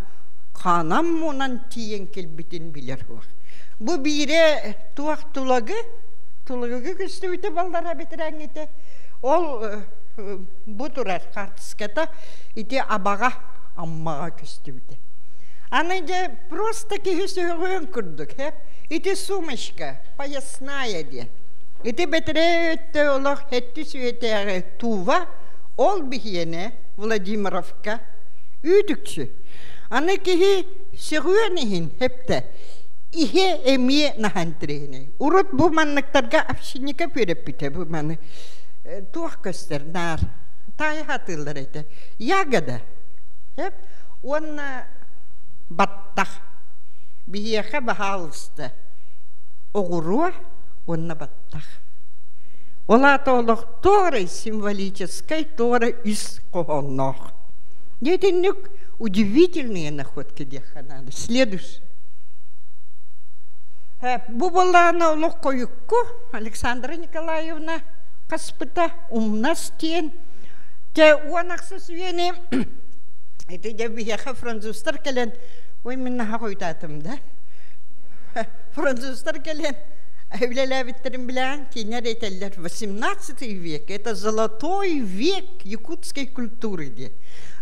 ханан мунан тиийэн кэлбитин билэр суох. Бу биирэ туох тулагы, тулагыга көстүбүтэ баллара бэтэрээҥҥитэ. Ол бу турар хаартыската ити Абаҕа Аммаҕа көстүбүтэ. Аны дьэ просто киһи сөҕүөн курдук хэп ити сумочка поясная диэн. Ити бэтэрээ өттө олох хэттис сүөтээҕи Тува ол биһиэнэ Владимировка үүтүкчү. Аны киһи сөҕүөн иһин хэптэ иһэ эмиэ наһан тирэһинэй. Урут бу манныктарга общинника үөрэппитэ бу маны туох көстөр наар таайа сатыыллар этэ. Ягода. Хэп уонна баттах. Биһиэхэ баһаалыста оҕуруо уонна баттах. Ол аата олох туора символическай туора ис хоһоонноох. Итинник удивительные находки диэххэ наада. Следующий. Бу буоллаҕына олох хойукку Александра Николаевна хаспыта умнас диэн Дьэ 10 үйэни ити дьэ биһиэхэ французтар кэлэн ой мин наһаа хойутаатым да французтар кэлэн үлэлээбиттэрин билэҕин кинилэр этэллэр 18 век это золотой век якутской культуры диэн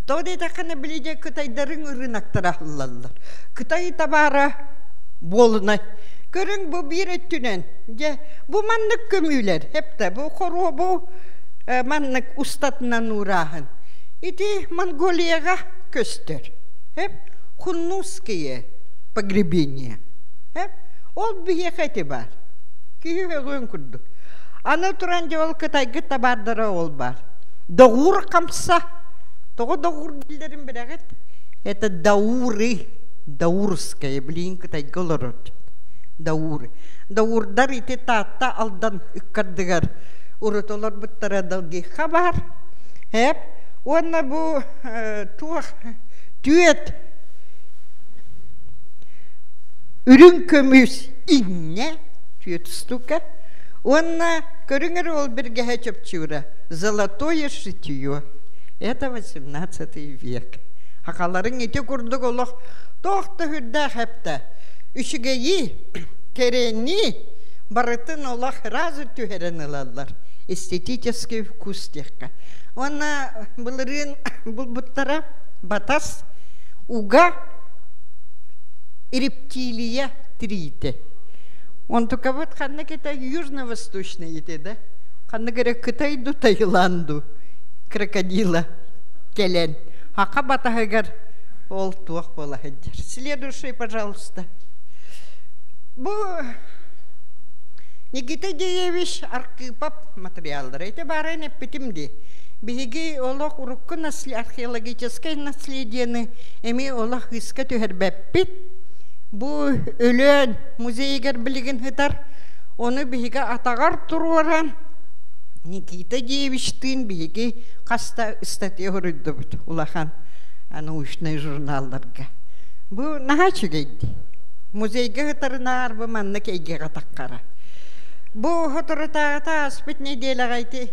тоҕо диэтэххинэ били дьэ кытайдарын ырыынактара аһыллаллар кытай табаара буолунай көрүҥ бу биир өттүнэн дьэ бу маннык көмүүлэр хэптэ бу хоруобу маннык устатынан уурааһын ити Монголияҕа көстөр хэп хуннуские погребение хэп ол биһиэхэ ити баар киһи өҕүөн курдук аны туран дьэ ол кытайгыт табаардара ол баар доҕуур хамса тоҕо доҕуур дииллэрин билэҕит это дауры даурская билигин кытайга олорор дауры даурдар ити таатта алдан ыккардыгар урут олорбуттара долгиха баар эп уонна бу туох түөт үрүҥ көмүс иннэ түөт штука уонна көрүҥэр ол биргэһэ чопчуура золотое шитье это 18 век хахаларыҥ ити курдук олох туох да үрдээх эптэ үчүгэйи кэрэни барытын олох разы түһэрэн ылаллар эстетический вкус диэххэ уонна былырыын булбуттара батас уга рептилия тириитэ онтукабыт ханна китай южно-восточный ити да ханна эрэ Кытай ду Таиланду крокодила кэлэн хака батаһыгар ол туох буола сылдьар следующий пожалуйста бу Никита Деевич Аркыпов материаллара ити баарын эппитим дии биһиги олох урукку археологическай наследиены эмиэ олох ыска түһэрбэппит бу Өлөөн музейыгар билигин сытар ону биһиги атаҕар туруоран Никита Деевичтыын биһиги хаста ыстатыйа суруйдубут улахан научнай журналларга бу наһаа үчүгэйди музейга сытарынаар бу маннык эйгэҕэ таххара бу соторутааҕыта ааспыт нэдиэлэҕэ ити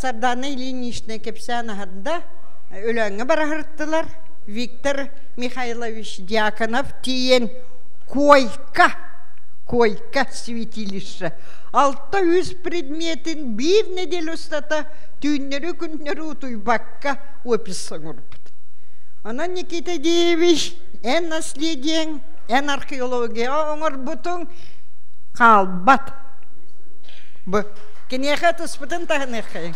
Сардана Ильинична кэпсээн аһарда Өлөөҥҥө бараһыртылар Виктор Михайлович Дьяконов тиийэн койка койка святилище 600 предметин биир нэдиэлэ устата түүннэри күннэри утуйбакка опись оҥорбут. Онон Никита Деевич эн наследиеҥ, эн археологияҕа оҥорбутуҥ хаалбат. Бу киниэхэ туспутун таһыныаххайыҥ.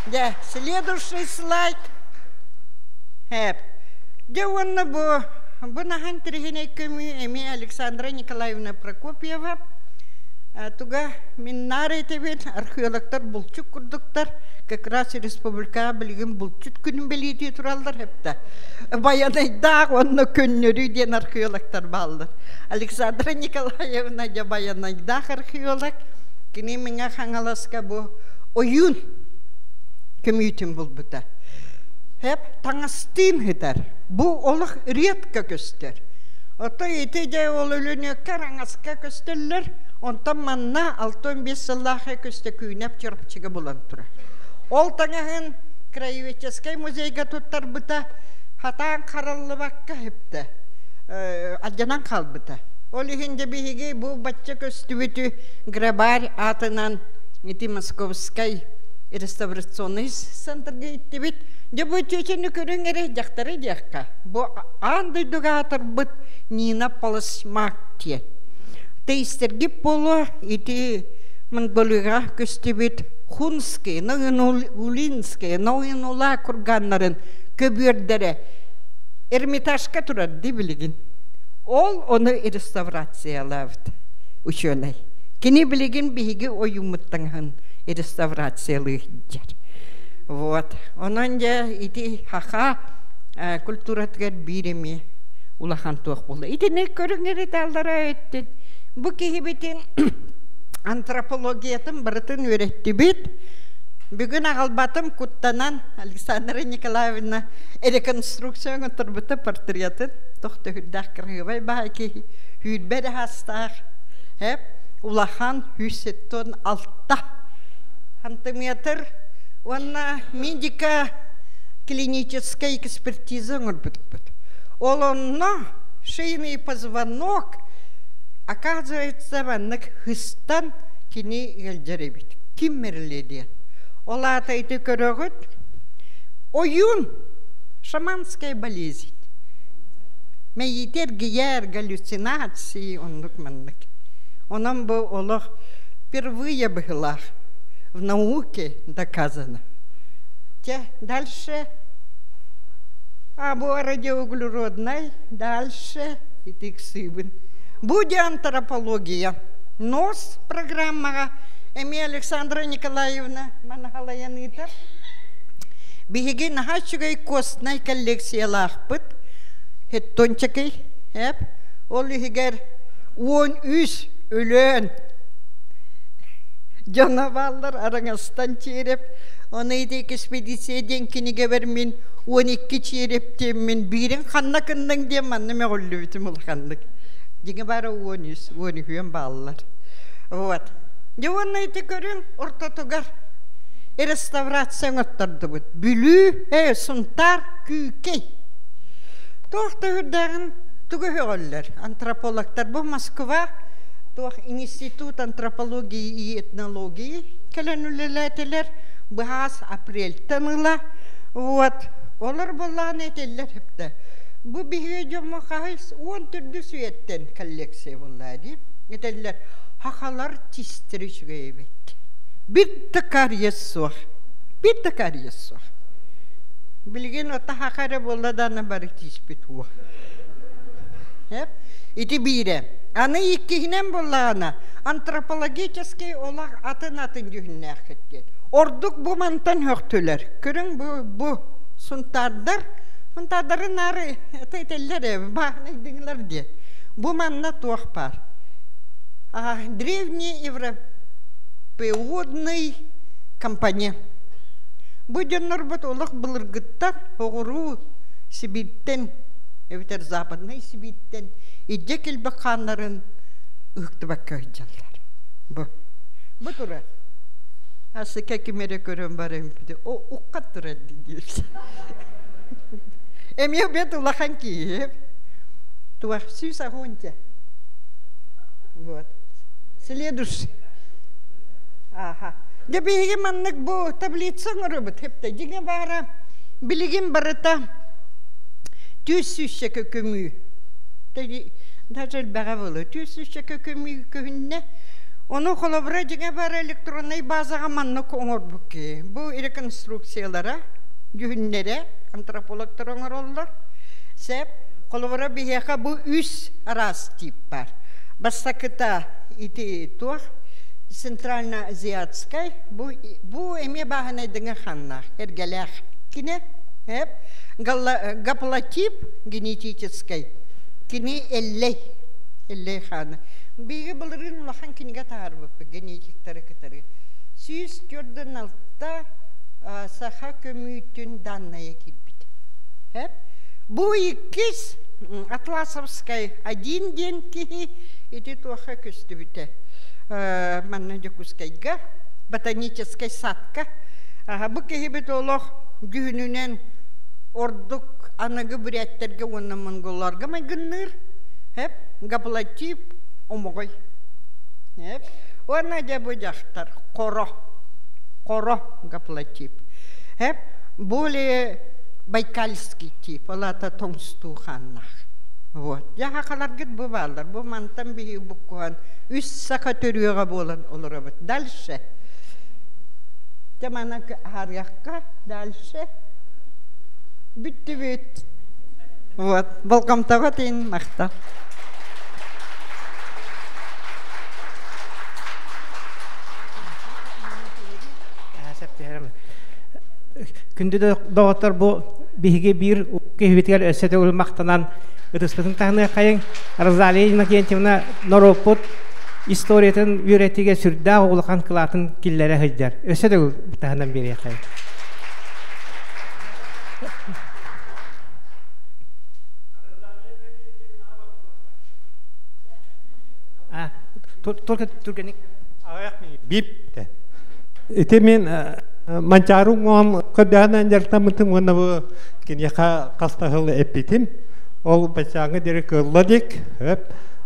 Дьэ, следующий слайд. Хэп. Дьэ уонна бу бу наһан тириһинэй көмүү эмиэ Александра Николаевна Прокопьева туга миннаар этибин археологтар булчут курдуктар как раз республикаҕа билигин булчут күнүн бэлиэтии тураллар хэптэ байанайдаах уонна көннөрүү диэн археологтар бааллар Александра Николаевна дьэ байанайдаах археолог кини Мэҥэ Хаҥаласка бу ойуун көмүүтүн булбута Хэп таҥастыын сытар. Бу олох редко көстөр. Ото ити дьэ ол өлөнүөккэ араҥаска көстөллөр. Онтон манна 65 сыллаах көстөкүүнэп чурапчыга булан турар. Ол таҥаһын краеведческай музейга туттарбыта хатаан хараллыбакка хипте алдьанан хаалбыта. Ол иһин дьэ биһиги бу бачча көстүбүтү Грабарь аатынан ити Московскай реставрационный центрга иттибит. Дьэ бу чүөчэни көрүҥ эрэ дьахтары диэххэ. Бу аан дойдуга аатырбыт Нина Полосмак диэн. Тэйистэргит буолуо ити Монголияҕа көстүбүт Хунский, Ноинулинский, Ноинула курганнарын көбүөрдэрэ Эрмитажка турар дии билигин. Ол ону реставрациялаабыт ученый. Кини билигин биһиги ойууммут таҥаһын реставрациялыы сылдьар. Вот. Онон дьэ ити хаха культуратыгар биир эмиэ улахан туох буолла. Итини көрүҥ эриталлара өттүн. Бу киһибитин антропологиятын барытын үөрэттибит. Бүгүн аҕалбатым куттанан Александра Николаевна реконструкция оҥотторбута портретын тохтөһүрдээх кырыһыбай баай киһи сүүрбэ эрэ саастаах улахан 176 сантиметр уонна медика клиническая экспертиза оҥорбуппут. Ол онно шейный позвонок оказывается маннык хыстан кини ыалдьар эбит. Ким мерле диэн. Ол аата ити көрөҕүт ойуун шаманская болезнь. Мэйиитэ эргийэр галлюцинации оннук маннык. Онон бу олох впервые быһылаах в науке доказано. Те, дальше. А бу радиоуглеродный, дальше итик сыыбын. Бу антропология. НОС программаҕа эмиэ Александра Николаевна манаһалайан ыытар. Биһиги наһаа үчүгэй костнай коллекциялаахпыт. Хеттончакый, эп. Ол иһигэр 13 өлөөн дьоно бааллар араҥастан чиэрэп. Оны ити экспедиция диэн кинигэбэр мин 12 чиэрэптиэммин биирин ханна кынныҥ диэн манна мөҕүллүбүтүм улаханнык. Дьиҥэ баара 13, 13 бааллар. Вот. Дьэ уонна ити көрүҥ ортотугар реставрация оҥоттордубут. Бүлүү, Сунтаар, Күүкэй. Туох да үрдээҕин тугу өҕөллөр? Антропологтар бу Москва туох институт антропологии и этнологии кэлэн үлэлээтилэр. Быһаас апрельтэн ыла. Вот. Олор буоллаҕына этэллэр хэптэ. Бу биһиги дьоммо хаһыс 14 үйэттэн коллекция буолла дии. Этэллэр хахалар тистери үчүгэй эбит. Бир да карьес суох. Бир да карьес суох. Билигин ота хаха эрэ буолла даҕаны бары тииспит уо. Ити биирэ. Аны иккиһинэн буоллаҕына антропологический олох атын-атын дьүһүннээххит диэн. Ордук бу мантан хөхтүлэр. Көрүҥ бу бу сунтаардар сунтаардары наары этэллэр ээ бааһынайдыҥылар диэн. Бу манна туох баар? Древний европеодный компания. Бу дьоннорбут олох былыргыттан оҕуруу Сибииртэн эбэтэр Западнай Сибииртэн илдьэ кэлбит хааннарын ыһыктыбакка сылдьаллар. Бу. Бу турар. Асыка ким эрэ көрөн баран о уккат турар диир. Эмиэ бет улахан киһи. Туох сүүс агонча. Вот. Следующий. Аха. Дьэ биһиги маннык бу таблица оҥоробут хэптэ дьиҥэ баара билигин барыта түс сүүсчэкэ көмүү даже элбэҕэ буолуо түс сүүсчэкэ көмүү көһүннэ ону холобура дьиҥэ баара электроннай базаҕа маннык оҥорбут киһи бу реконструкциялара дьүһүннэрэ. Антропологтар оҥороллор. Сөп. Холобура биһиэхэ бу үс араас тип бар. Бастакыта ити туох центрально-азиатскай бу бу эмиэ бааһынайдыҥы ханнаах эргэлээх кини эп гаплотип генетическэй кини эллэй эллэй хаана биһиги былырыын улахан кинигэ таһаарбыппыт генетиктары кытары 146 саха көмүүтүн данная киирбит бу иккис Атласовскай один диэн киһи ити туохха көстүбүтэ манна Дьокуускайга ботаническай садка бу киһибит олох дьүһүнүнэн ордук аныгы бүрээттэргэ уонна монголларга майгынныыр хэп гаплотип омоҕой хэп уонна дьэ бу дьахтар хоро хоро гаплотип хэп более байкальский тип ол аата тоҥстуу хааннаах вот дьэ хахаларгыт бу бааллар бу мантан биһиги буккуһан үс саха төрүөҕэ буолан олоробут дальше дьэ маны аһарыахха дальше бүттүбүт вот болҕомтоҕо тиин махтал.
Күндү доҕоттор бу биһиги биир киһибитигэр өссө төгүл махтанан ытыспытын таһыныаххайыҥ. Розалия Иннокентьевна норуоппут историятын үөрэтиигэ сүрдээх улахан кылаатын киллэрэ сылдьар. Өссө төгүл таһынан биэриэххэйиҥ. Только түргэнник.
Бип. Ити мен Манчаару уҥуоҕун көрдөһөн дьарыктаммытым уонна бу киниэхэ хастаһыл эппитим. Ол баччааҥҥа диэри кыалла илик.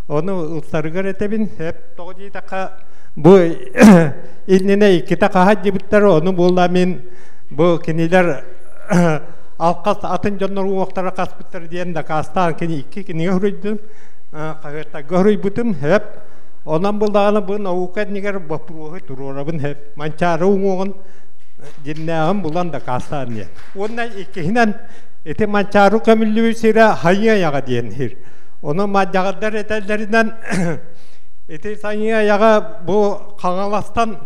Ону ылсарыгар этэбин. Тоҕо диэтэххэ бу иннинэ иккитэ хаһа диэбиттэр, ону буолла мин бу кинилэр алхас атын дьоннор уҥуохтара хаспыттар диэн дакаастаан кини икки кинигэ суруйдум, хаһыаттарга суруйбутум. Онон буллаҕына бу наука иннигэр боппуруоһу туруорабын сөп. Манчаары уҥуоҕун дьиннээҕин булан дакаастаан диэн. Уонна иккиһинэн ити Манчаары көмүллүбүт сирэ Хайыы айаҕа диэн сир. Ону мадьаҕардар этэллэринэн ити Сайыы айаҕа бу Хаҥаластан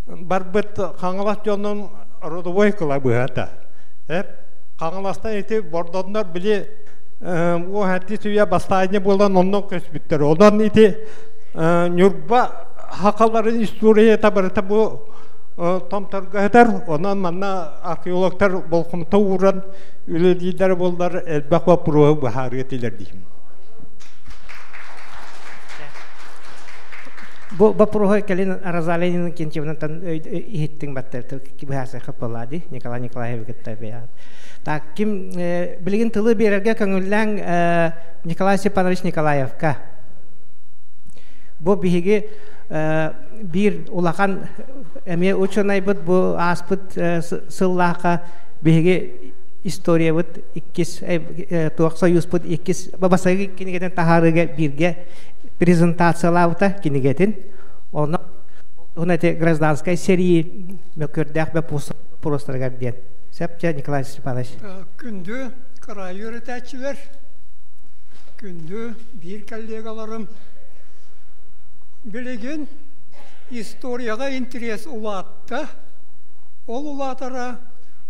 барбыт Хаҥалас дьонун родовой кылабыһата. Хаҥаластан ити бордоннор били уоһатти сүүйэ бастаанньа буолан онно көспүттэр. Онон ити Ньурба хахаларын историята барыта бу томторго сытар. Онон манна археологтар болҕомто ууран үлэлииллэр буоллар элбэх боппуруоһу быһаарыа этилэр диим.
Бу боппуруоһу кэлин Розалия Иннокентьевнаттан иһиттиҥ батта быһааса хаппалади Николай Николаевич кытта Так, ким билигин тылы биэрэргэ көҥүллээн Николай Степанович Николаевка. Бу биһиги биир улахан эмиэ ученайбыт бу ааспыт сыллаахха биһиги историябыт иккис туох союзпут иккис бастакы кинигэтин таһаарыыга бииргэ презентациялаабыта кинигэтин. Онно эти гражданскай сэрии мөккүөрдээх боппуруостарыгар диэн. Сөп Николай Степанович.
Күндү кыраайы үөрэтээччилэр, күндү биир коллегаларым, билигин историяҕа интерес улаатта. Ол улаатара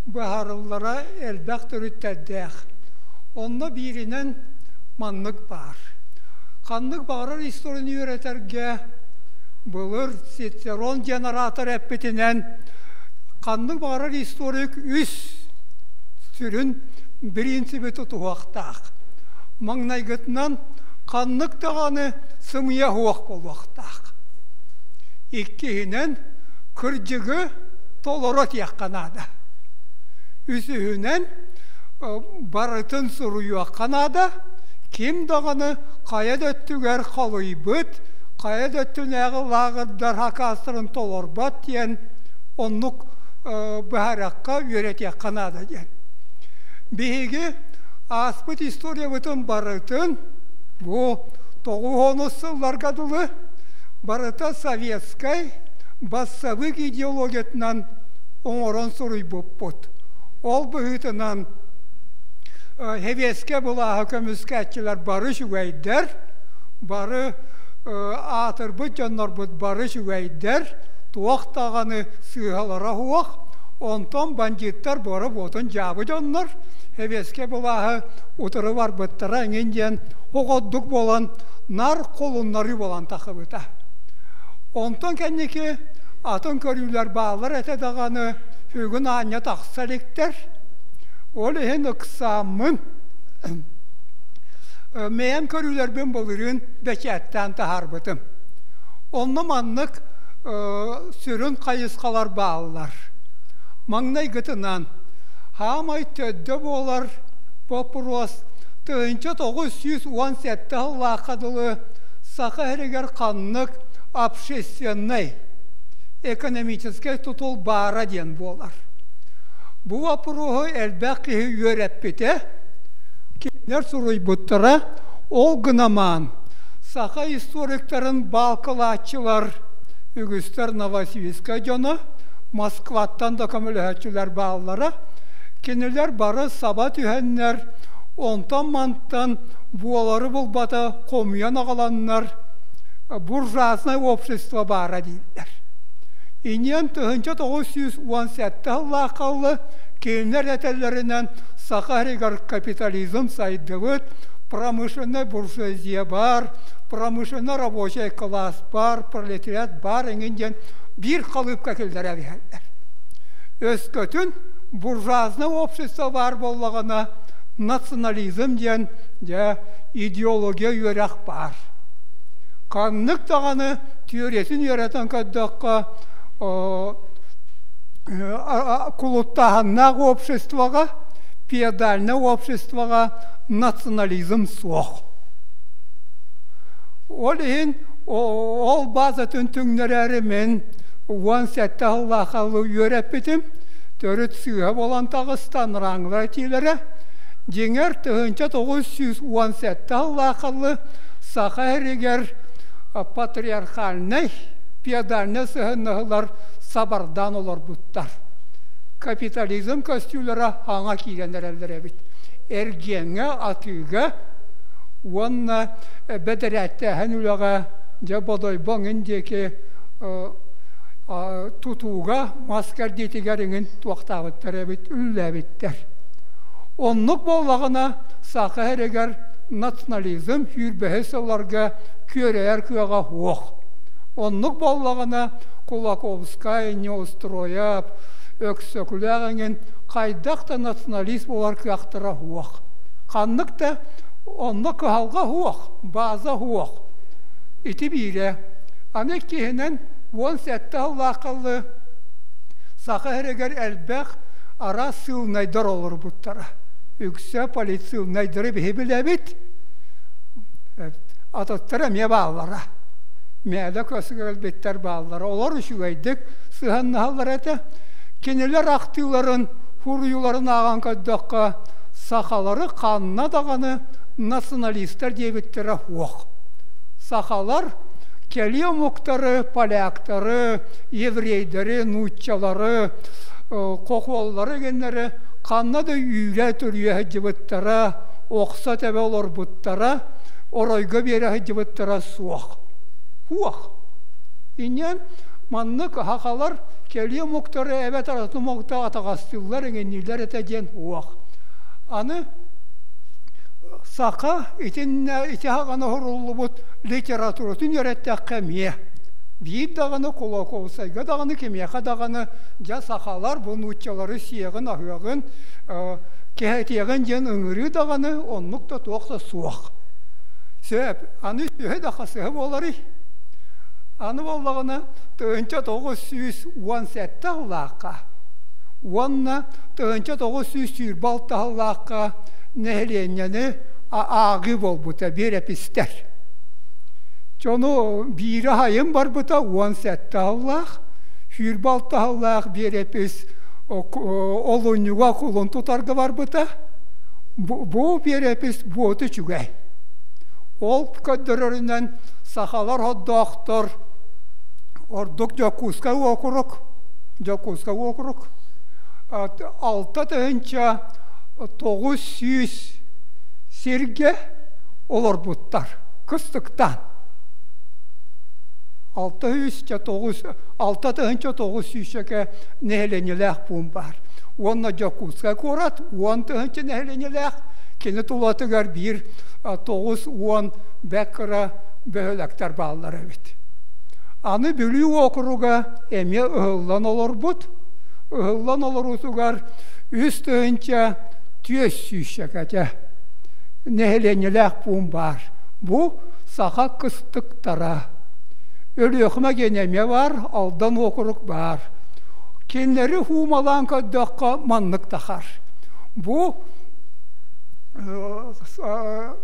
быһаарыллара элбэх төрүттэрдээх. Онно бииринэн маннык баар. Ханнык баҕарар историяны үөрэтэргэ былыр Цицерон диэн оратор эппитинэн ханнык баҕарар историк үс сүрүн бириинсиби тутуһуохтаах. Маҥнайгытынан ханнык даҕаны сымыйа суох буолуохтаах. Иккиһинэн кырдьыгы толоро этиэххэ наада. Үсүһүнэн барытын суруйуохха наада, ким даҕаны хайа да өттүгэр халыйбыт, хайа да өттүнээҕи лааҕырдар хакаастарын толорбот диэн оннук быһаарыахха, үөрэтиэххэ наада диэн. Биһиги ааспыт историябытын барытын бу тоҕус сылларга дылы барыта советскай бассабык идеологиятынан оҥорон суруйбуппут. Ол быһыытынан Сэбиэскэй былааһы көмүскээччилэр бары үчүгэйдэр, бары аатырбыт дьоннорбут бары үчүгэйдэр, туох даҕаны сыыһалара суох, онтон бандьыыттар бары буотун дьаабы дьоннор, сэбиэскэй былааһы утары барбыттара эҥин диэн оҕордук буолан нар холуннарыы буолан тахсыбыта. Онтон кэнники атын көрүүлэр бааллар этэ даҕаны бүгүн аанньа тахса иликтэр. Ол иһин ыксааммын мэйэм көрүүлэрбин былырыын бэчээттээн таһаарбытым. Онно маннык сүрүн хайысхалар бааллар. Маҥнайгытынан, хаамай төрдө буолар боппуруос 1917 сыллаахха дылы Саха сиригэр ханнык общественнай, экономическай тутул баара диэн буолар. Бу боппуруоһу элбэх киһи үөрэппитэ, кинилэр суруйбуттара, ол гынамаан саха историктарын баалкылааччылар үгүстэр Новосибирскай дьоно, Москваттан да көмөлөһөөччүлэр бааллара. Кинилэр бары саба түһэннэр, онтон-мантан буолары булбата хомуйан аҕаланнар, буржуазное общество баара дииллэр. Иниэн 1917 сыллаахха ылла кинилэр этэллэринэн Саха сиригэр капитализм сайдыбыт, промышленнай буржуазия баар, промышленнай рабочай класс баар, пролетариат баар эҥин диэн биир халыыпка киллэрэ биһэллэр. Өскөтүн буржуазное общество баар буоллаҕына, национализм диэн дьэ идеология үөрэх баар. Ханнык даҕаны түөрэтин үөрэтэн көрдөххө, кулуттааһыннаах обществоҕа, феодальнай обществоҕа национализм суох. Ол иһин ол базатын түҥнэрээри мин 17 сыллаахха үөрэппитим. Төрүт сыыһа буолан таҕыста анарааҥылар этиилэрэ. Дьиҥэр, 1917 сыллаахха Саха сиригэр патриархальнай, феодальнай сыһыаннаһыылар сабардаан олорбуттар. Капитализм көстүүлэрэ хаҥа киирэн эрэллэр эбит. Эргиэҥҥэ, атыыга уонна бэдэрээттээһин үлэҕэ дьэ Бодойбо эҥин диэки тутууга мас кэрдиитигэр эҥин туохтаабыттар эбит, үллээбиттэр. Оннук буоллаҕына Саха сиригэр национализм сүүрбэһис сылларга күөрэйэр кыаҕа суох. Оннук буоллаҕына Кулаковскай, Неустроев, Өксөкүлээх эҥин хайдах да националист буолар кыахтара суох. Ханнык да онно кыһалҕа суох, база суох. Ити биирэ. Аны иккиһинэн 17 сыллаахха Саха сиригэр элбэх араас сыылынайдар олорбуттара. Үксэ политсыылынайдары биһи билэбит. Атыттар эмиэ бааллара. Мээлэ көсгөлбүттэр бааллара. Олор үчүгэйдик сыһаннаһаллар этэ. Кинилэр ахтыыларын, суруйууларын ааҕан көрдөххө, сахалары ханна даҕаны националистар диэбиттэрэ суох. Сахалар кэлии омуктары, поляктары, еврейдэри, нууччалары, хохуоллары гэннэри ханна да үүрэ түрүйэ сылдьыбыттара, охсо тэбэ олорбуттара, оройго биэрэ сылдьыбыттара суох. Суох. Инньэн маннык сахалар кэлии омуктары эбэтэр атын омуктары атаҕастыыллар, иҥиннииллэр этэ диэн суох. Аны саха итиннэ ити саҕана суруллубут литературатын үөрэттэххэ эмиэ биир даҕаны Кулаковскайга даҕаны кимиэхэ даҕаны дьэ сахалар бу нууччалары сиэҕин-аһыаҕын кэһэтиэҕин диэн ыҥырыы даҕаны оннук да туох да суох. Сөп, аны төһө да хасыһа буоларый? Аны буоллаҕына 1917 сыллаахха уонна 1926 сыллаахха нэһилиэнньэни ааҕыы буолбута биэрэпистэр. Дьону биирэ сайын барбыта 17 сыллаах, 26 сыллаах биэрэпис олунньуга кулун тутарга барбыта. Бу биэрэпис буоту үчүгэй. Ол көрдөрөрүнэн сахалар hoddoохтор ордук Дьокуускай уокурук, Дьокуускай уокурук 6000 900 сиргэ олорбуттар кыстыктаан. 6900 нэһилиэнньэлээх пуун баар. Уонна Дьокуускай куорат 10 000 нэһилиэнньэлээх, кини тулатыгар биир 90 бэк кыра бөһүөлэктэр бааллар эбит. Аны Бүлүү уокуруга эмиэ ыһыллан олорбут. Ыһыллан олоруутугар 3400 нэһилиэнньэлээх пуун баар. Бу саха кыстыктара. Өлүөхүмэ диэн эмиэ баар, Алдан уокурук баар. Кинилэри хуумалаан көрдөххө маннык тахар. Бу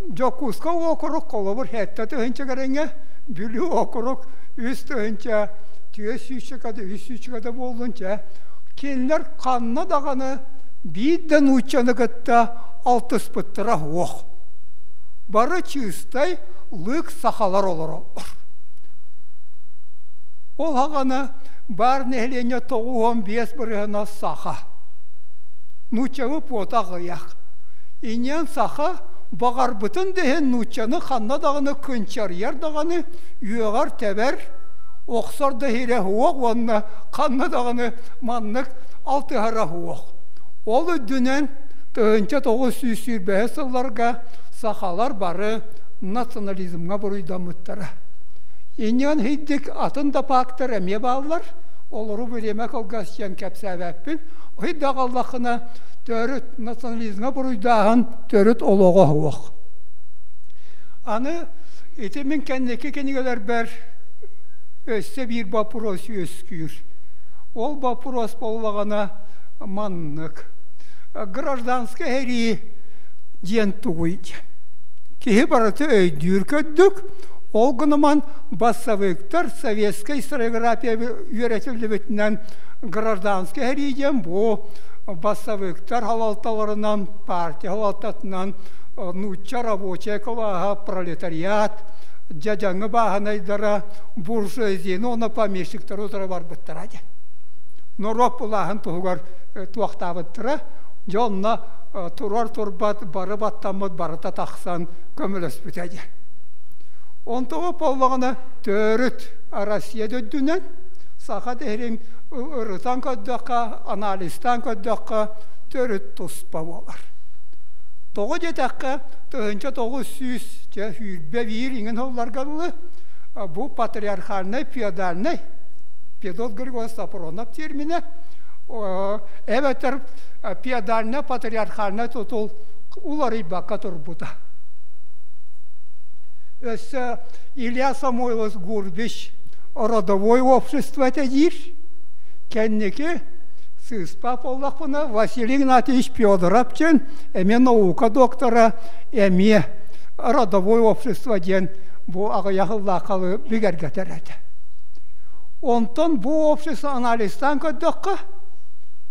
Дьокуускай уокурук холобур 7 тыһыынча кэриҥэ, Бүлүү уокурук 3400 300 буоллун чэ. Кинилэр ханна даҕаны биир да нууччаны кытта алтыспыттара суох. Бары чыыстай лыык сахалар олороллор. Ол хаҕана баар нэһилиэнньэ 95 бырыһыана саха. Нууччабы пуота аҕыйах. Иньэн саха баҕарбытын да иһин нууччаны ханна даҕаны кынчарыйар даҕаны, үөҕэр тэбэр, охсор да иһирэ суох уонна ханна даҕаны маннык алтыһара суох. Ол үрдүнэн 1925 сылларга сахалар бары национализмҥа буруйдаммыттара. Иньэн хийдик атын да паактар эмиэ бааллар, олору бириэмэ кылгас диэн кэпсээбэппин. Хийдаҕаллаххына төрүт национализмҥа буруйдааһын төрүт олоҕо суох. Аны ити мин кэнники кинигэлэрбэр өссө биир боппуруос үөскүүр. Ол боппуруос буоллаҕына маннык. Гражданскай сэрии диэн тугуй диэн. Киһи барыта өйдүүр көрдүк, ол гынан бассабыыктар советскай историография үөрэтиллибитинэн гражданскай сэрии диэн бу бассабыыктар халалталарынан, партия халалтатынан нуучча рабочай кылааһа, пролетариат, дьадьаҥы бааһынайдара, буржуазияны уонна помещиктары утары барбыттара диэн. Норуот былааһын туһугар туохтаабыттара, дьэ онно турар турбат бары баттаммыт барыта тахсан көмөлөспүтэ диэн. Онтоҕо буоллаҕына төрүт Россия үрдүнэн саха дэһирин ырытан көрдөххө, анализтаан көрдөххө төрүт туспа буолар. Тоҕо диэтэххэ, 1921 иҥин сылларга дылы бу патриархальнай феодальнай Федот Григорьевич Сапронов терминэ эбэтэр феодальнай патриархальнай тутул уларыйбакка турбута. Өссө Илья Самойлович Гурбич родовой общество этэ диир. Кэнники сыыспа буоллахпына Василий Игнатьевич Федоров диэн эмиэ наука доктора эмиэ родовой общество диэн бу аҕыйах ыллааххалы бигэргэтэр этэ. Онтон бу общество анализтаан көрдөххө,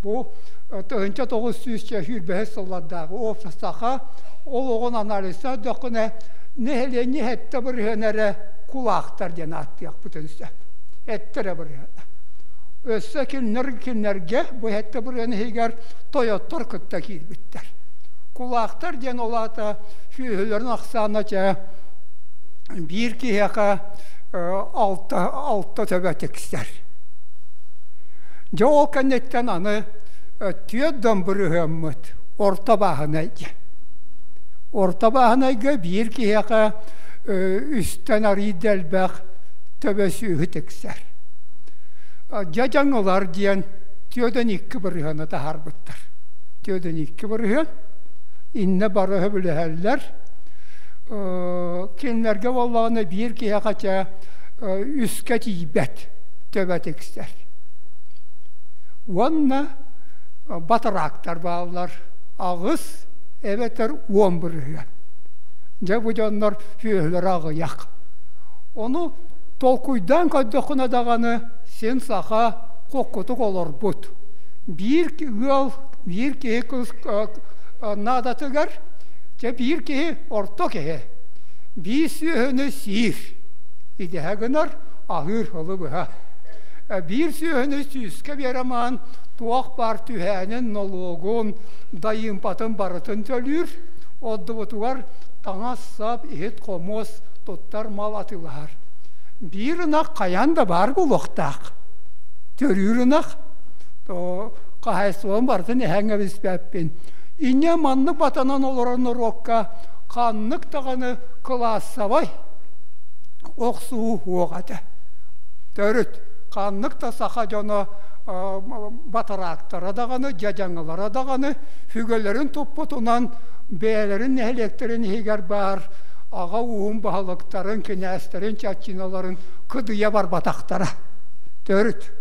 бу 1925 сыллардааҕы общество саха олоҕун анализтаан көрдөххүнэ, нэһилиэнньэ 7% эрэ кулаахтар диэн ааттыахпытын сөп. Эттэрэ бырыһыана. Өссө кинилэр кинилэргэ бу 7% иһигэр тойоттор кытта киирбиттэр. Кулаахтар диэн ол аата сүөһүлэрин ахсаана чэ биир киһиэхэ алта төбө тиксэр. Дьэ ол кэнниттэн аны түөрт дон бырыһыаммыт орто бааһынай диэн. Орто бааһынайга биир киһиэхэ үстэн арыый да элбэх төбө сүөһү тиксэр. Дьадьаҥылар диэн 42 бырыһыаны таһаарбыттар. 42 бырыһыан иннэ бары сөбүлэһэллэр. Кинилэргэ буоллаҕына биир киһиэхэ чэ үскэ тиийбэт төбө тиксэр. Уонна батараактар бааллар 8 эбэтэр 10%. Дьэ бу дьоннор сүөһүлэрэ аҕыйах. Ону толкуйдаан көрдөххүнэ даҕаны син саха хоккутук олорбут. Биир ыал, биир киһи наадатыгар, чэ биир киһи орто киһи, биир сүөһүнү сиир, идэһэ гынар, аһыыр сылы быһа. Биир сүөһүнү сүүскэ биэрэмаан туох баар түһээнин, нолуогун, дайыымпатын барытын төлүүр. Ордубутугар таҥас-сап, иһит-хомуос, туттар мал атыылаһар. Биир ынах хайаан да баар буолуохтаах. Төрүүр ынах хаһаайыстыбам барытын эһэҥ эбиспэппин. Инньэ маннык батанан олорор норуокка ханнык даҕаны кылаассабай охсуһуу суох этэ. Төрүт ханнык да саха дьоно батараактара даҕаны, дьадьаҥылара даҕаны сүгэлэрин туппутунан бэйэлэрин нэһилиэктэрин иһигэр баар аҕа ууһун баһылыктарын, кинээстэрин, чаччыналарын кыдыйа барбатахтара. Төрүт.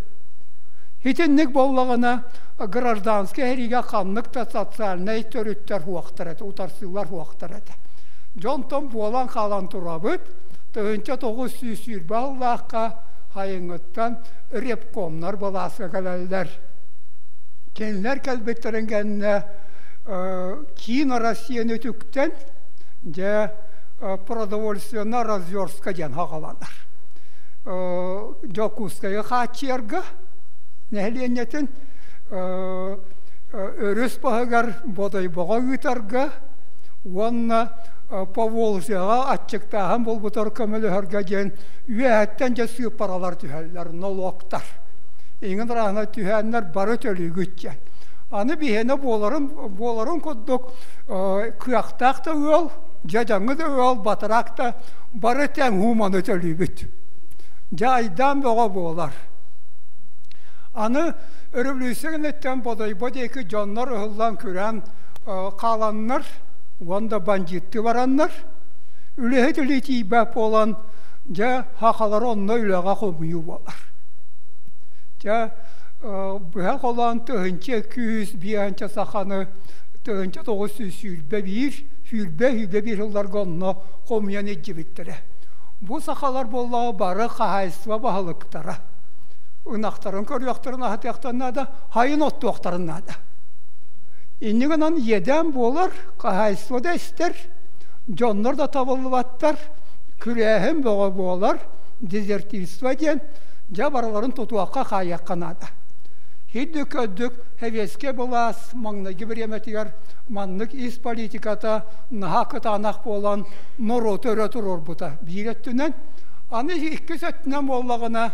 Итинник буоллаҕына гражданскай сэриигэ ханнык да социальнай төрүттэр суохтар этэ, утарсыылар суохтар этэ. Дьонтон буолан хаалан турабыт, 1920 сыллаахха хайыҥыттан репкомнар былааска кэлэллэр. Кинилэр кэлбиттэрин кэннэ киин Россияны үтүктэн, дьэ, продовольственная разверстка диэн хаҕаланар. Дьокуускайы хааччыйарга нэһилиэнньэтин өрүс баһыгар Бодойбоҕо ыытарга уонна Поволжьеҕа аччыктааһын буолбутар көмөлөһөргө диэн үөһэттэн дьэ сыыппаралар түһэллэр, нолуоктар. Иҥин ыраахына түһээннэр бары төлүүгүт диэн. Аны биһиэнэ буоларын, буоларын курдук кыахтаах да ыал, дьадьаҥы да ыал, батараак да бары тэҥ ууманы төлүүбүт. Дьэ айдаан бөҕө буолар. Аны өрөбүлүүссүйэ кэнниттэн Бодойбо диэки дьоннор ыһыллан күрээн хааланнар уонна бандьыыттыы бараннар, үлэһит илии тиийбэт буолан, дьэ сахалары онно үлэҕэ хомуйуу буолар. Дьэ быһа холоон 1205 саханы 1921 сүүрбэ сылларга онно хомуйан илдьибиттэрэ. Бу сахалар буоллаҕа бары хаһаайыстыба баһылыктара. Ынахтарын көрүөхтэрин аһатыахтарын наада, хайын оттуохтарын наада. Инньэ гынан иэдээн буолар, хаһаайыстыба да эстэр, дьоннор да табыллыбаттар, күрээһин бөҕө буолар, дезертирство диэн, дьэ барыларын тутуохха хаайыахха наада. Хиддик көрдүк, сэбиэскэй былаас маҥнайгы бириэмэтигэр маннык ис политиката наһаа кытаанах буолан норуоту өрө туруорбута биир өттүнэн. Аны иккис өттүнэн буоллаҕына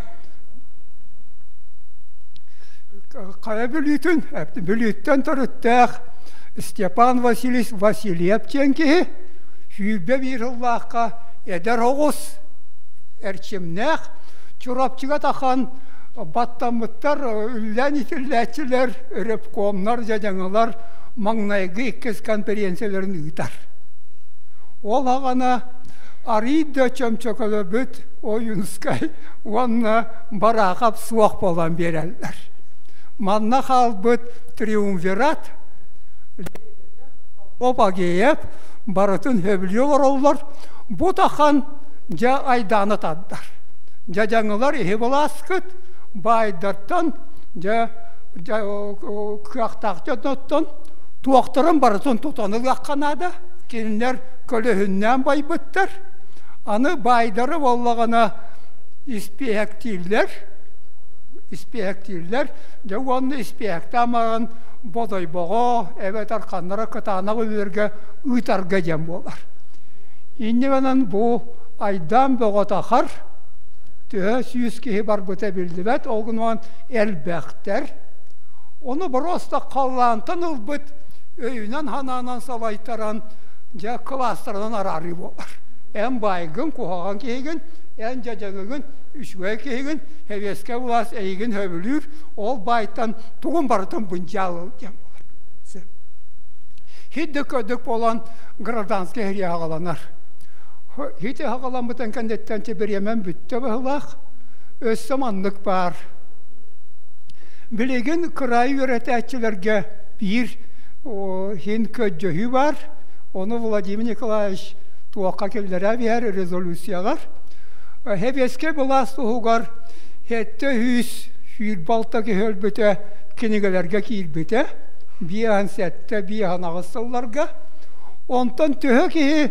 хайа Бүлүүтүн, Бүлүүттэн төрүттээх Степан Васильевич Васильев диэн киһи 21 сыллаахха эдэр оҕус эрчимнээх Чурапчыга тахан баттаммыттар, үллээн итиллээччилэр, репкомнар, дьадьаҥылар маҥнайгы иккис конференцияларын ыытар. Ол аҕана арыый да чөмчөкөлөбүт Ойуунускай уонна Бараахап суох буолан биэрэллэр. Манна хаалбыт триумвират Опагеев барытын сөбүлүү олороллор. Бу тахан дьэ айдааны тардар. Дьадьаҥылар иһи былааскыт, баайдартан дьэ кыахтаах дьонноттон туохтарын барытын тутан ылыахха наада. Кинилэр көлөһүннээн байбыттар. Аны баайдары буоллаҕына испиэһэктииллэр, испиэһэктииллэр. Дьэ уонна испиэһэктээн баран Бодойбоҕо эбэтэр ханнара кытаанах үлэлэргэ ыытарга диэн буолар. Инньэ гынан бу айдаан бөҕө тахар, төһө сүүс киһи барбыта биллибэт, ол гынан элбэхтэр. Ону боруоста халлаантан ылбыт өйүнэн-санаанан салайтаран, дьэ кылаастарынан араарыы буолар. Эн баайгын, куһаҕан киһигин, эн дьадьаҥыгын, үчүгэй киһигин, сэбиэскэй былаас эйигин сөбүлүүр, ол баайтан тугун барытын бындьаал диэн буолар. Хиддик көдүк буолан гражданскай сэрии аҕаланар. Хити аҕаламмытын кэнниттэн бириэмэм бүттэ быһылаах. Өссө маннык баар. Билигин кыраайы үөрэтээччилэргэ биир хин көдьөһүү баар. Ону Владимир Николаевич туохха киллэрэ биһэр резолюциялар. Сэбиэскэй былаас туһугар 726 киһи өлбүтэ кинигэлэргэ киирбитэ. 57, 58 сылларга. Онтон төһө киһи